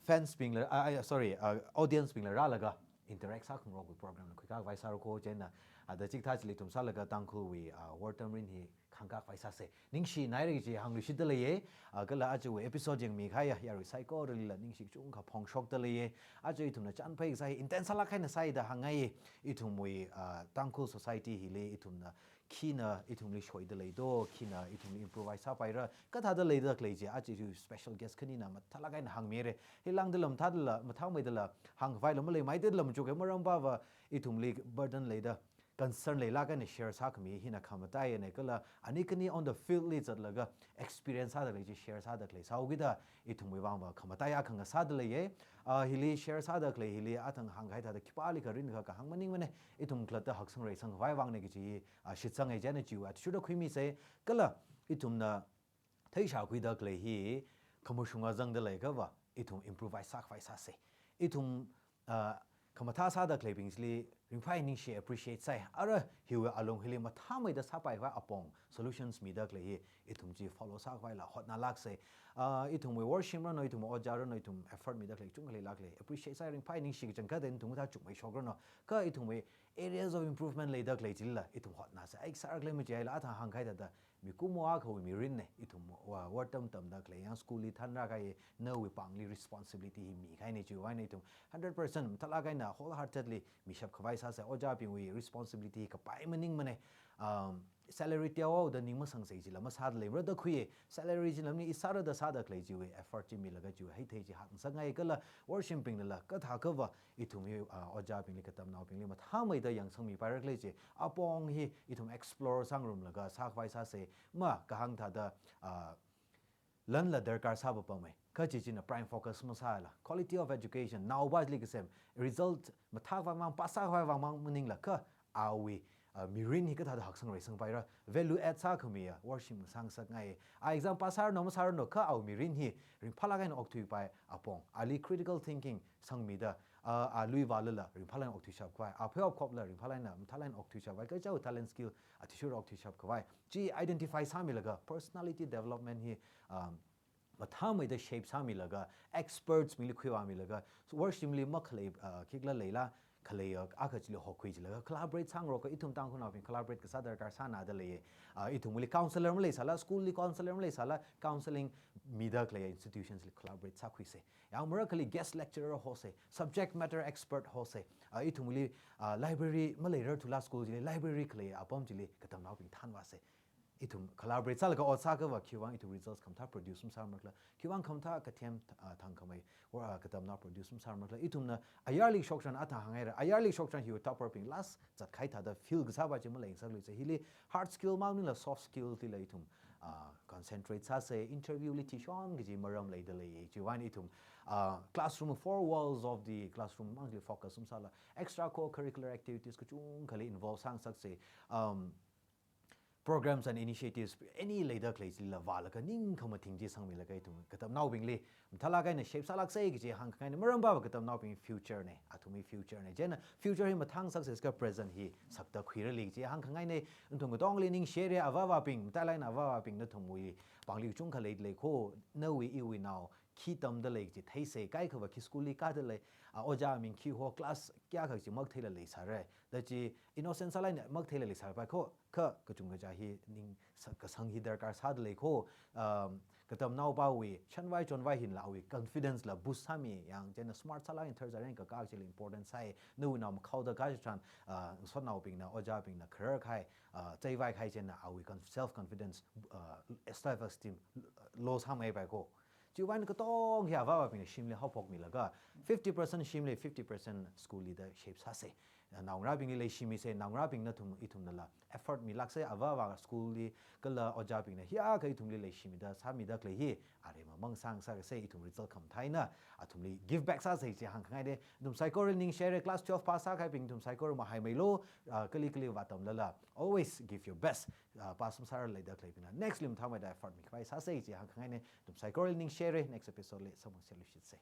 fans bingla, ah, ah, sorry, ah, audience bingla rālaga interact sākhangarokki program la khuikā khavai sāra ko chieina, ah, da chikathā chili ithum sālaga Tangkhulwui, ah, wortam mirin hi khangkā khavai sāsei. Ningshinaire chi hāngluishitda leiye, ah, kala ajawui episode yangmikahai yarui saikoralila ningshi kachungkha phongshokda leiye. Aja ithumna chānphai kasā hi intense sālāk eina sāi da hāngngai, ithumwui, ah, Tangkhul society hili ithumna khina ithumli shoida lei do, khina ithumli improvise sāpaira, kathāda leida khalei chi, aja special guest khanina mathālāk eina hāngmire. Hi lāngdala mathādala, mathāmeidala, hāngkhavaila maleimeidala machukei, maram pava ithumli burden leida, concern leilāk eina share sākhami hina khamataiya ne, kala ani khani on the field li zatlaga experience sāda khalei chi share sāda khalei sāhaokida ithumwui vangva khamataiya khangasāda leiye. Ah, hili share sāda khalei hili athang hāngkahai thāda khipālikha rinkha kahāng maningmane, ithum khalatta haksangreisang khavai vangne kaji, ah, shitsange chieina chiwui athishurda khuimisei, kala ithumna theishākhuida khalei hi khamashunga zangda leiakhava, ithum improvise sākhavai sāsei. Ithum, ah, khamathā sāda khaleibing chili ringphai ningshi appreciate sāi. Ara hiwui alung hili mathāmeida sāpaikhavai apong solutions mida khalei hi ithum chi follow sākhavaila hotnalāksei. Ah, ithumwui worship rano, ithumwui ojā rano, ithum effort mida khalei kachungkha leilāk lei. Appreciate sāi, ringphai ningshi kachangkhatte, ithum kathā chukmeishok rano. Kha ithumwui areas of improvement leida khalei chilila ithum hotnasei. Ai sāra khalei machihaila athang hāngkahai thāda mikumo akhawui mirinne, ithum wa, wortam tamda khalei yang school li thanrākahai nawui pāngli responsibility hi mikahaine, chiwui eina ithum hundred percent mathālāk eina wholeheartedly mishap khavai sāsei. Ojābingwui responsibility hi kapai maningmane. Um, salary teohaoda ning masangsei chila masāda leimara da khuiye. Salary chila maning, i sāra da sāda khalei chiwui effort chi milaga chiwui heithei chi hakngasakngai, kala worship bingnala kathākhava ithum hi, ah, ojābingli katamnaobingli mathāmeida yangsangmipaira khalei chi, apong hi ithum explore sāngarumlaga sākhavai sāsei. Ma kahāng thāda, ah, lanla darkar sāpapamei, kha chi china prime focus masāla. Quality of education, naopali kasem, result mathākhavai mang, pass sākhavai vang mang maningla, kha awui, ah, mirin hi kathāda haksangreisangpaira, value add sākhamiya worship sāngasakngai. Ah, exam pass sāranu masāranu, kha awui mirin hi ringphālāk eina okthuipai apong, ali critical thinking sangmida, ah, ah, lui vālala ringphālāk eina okthuishap khavai, ah, pheihop khopla ringphālāk eina, mathālāk eina okthuishap khavai, kaja talent skill athishurda okthuishap khavai chi identify sāmilaga, personality development hi, um, mathāmeida shape sāmilaga, experts bingli khuivāmilaga, worship li makhalei, ah, khikhala leila, khalei, ah, akha chili hokhui chilaga collaborate sāngarok, ithum Tangkhulnaobing collaborate kasā darkar sānada leiye. Ah, ithumli counselor maleisāla, school li counselor maleisāla, counseling mida khalei institutions li collaborate sākhuisei. Yang marakhali guest lecturer hosei, subject matter expert hosei. Ah, ithumli, ah, library maleirarthula school chili library khalei apam chili katamnaobing thanvāsei. ithum collaborate sālaga ot sākha va khiwuivang ithum results khamathā produce masāmara khala, khiwuivang khamathā kathem, ah, thangkhamei, or, ah, katamnao produce masāmara khala, ithumna ayarli shokchan athang hānghaira, ayarli shokchan hiwui topper bing last zatkahai thāda feel kasā va chi maleisāluisa. Hili hard skill maningla soft skill lila ithum, ah, concentrate sāsa, interview li thishon kaji maram leidalei, chiwuivang ithum, ah, classroom, four walls of the classroom mangli focus masāla, extra co-curricular activities kachungkhali involve sāngasaksa, um, programs and initiatives any leida khalei chila vālaga ningkhamathing chi sangmilaga ithum katamnaobingli mathālāk eina shape sālāksa kaji hāngkhangaina. Maram va katamnaobing future na, athumwui future na. Chieina future hi mathāngasaksa kha present hi sakta khuirali kaji hāngkhangaina. Nathum katongli ningshire, avāvābing, matailāk eina avāvābing, nathumwui pāngli kachungkha leilei kho, nawui iwui nao khi tamdalei kaji theisa, kaikha va khi school li kādalei, ah, ojā ming khi ho, class kayākha kaji makatheila leisāra. Da chi innocent sālāk eina makatheila leisāpai kho, kha kachungkha chi hi ning sa-, kasang hi darkar sādalei kho, um, katamnao pāwui shanvai chonvai hila awui confidence la boost sāmi, yang chieina smart sālāk eina tharzareng kakā chili important sāi, nawui nao makhaoda kachitharan, ah, ngasotnaobingna, ojābingna kharar kahai, ah, chaivaikahai chieina awui con-, self confidence, ah, self esteem low sāmeipai kho. Chiwuivang katong hi avāvābingna shimli haophokmilaga, fifty percent shimli, fifty percent school li da shape sāsa. Naongarābingli leishimisa, naongarābing nathum ithumnala effort milāksa, avāvā school li kala ojābingna hiyākha ithumli leishimida sāmida khalei hi, aremamang sāngasaksa, ithum result khamathā eina athumli give back sāsa chi hāngkhangaina. Nathum saikorali ningshire, class twelve pass sākahaibing nathum saikora mahaimeilu, ah, kali kali vātamlala, always give your best. Ah, pass masārarlida khaleibingla next li mathāmeida effort mikhavai sāsa chi hāngkhangaina. Nathum saikorali ningshire, next episode li samphangluishitsa.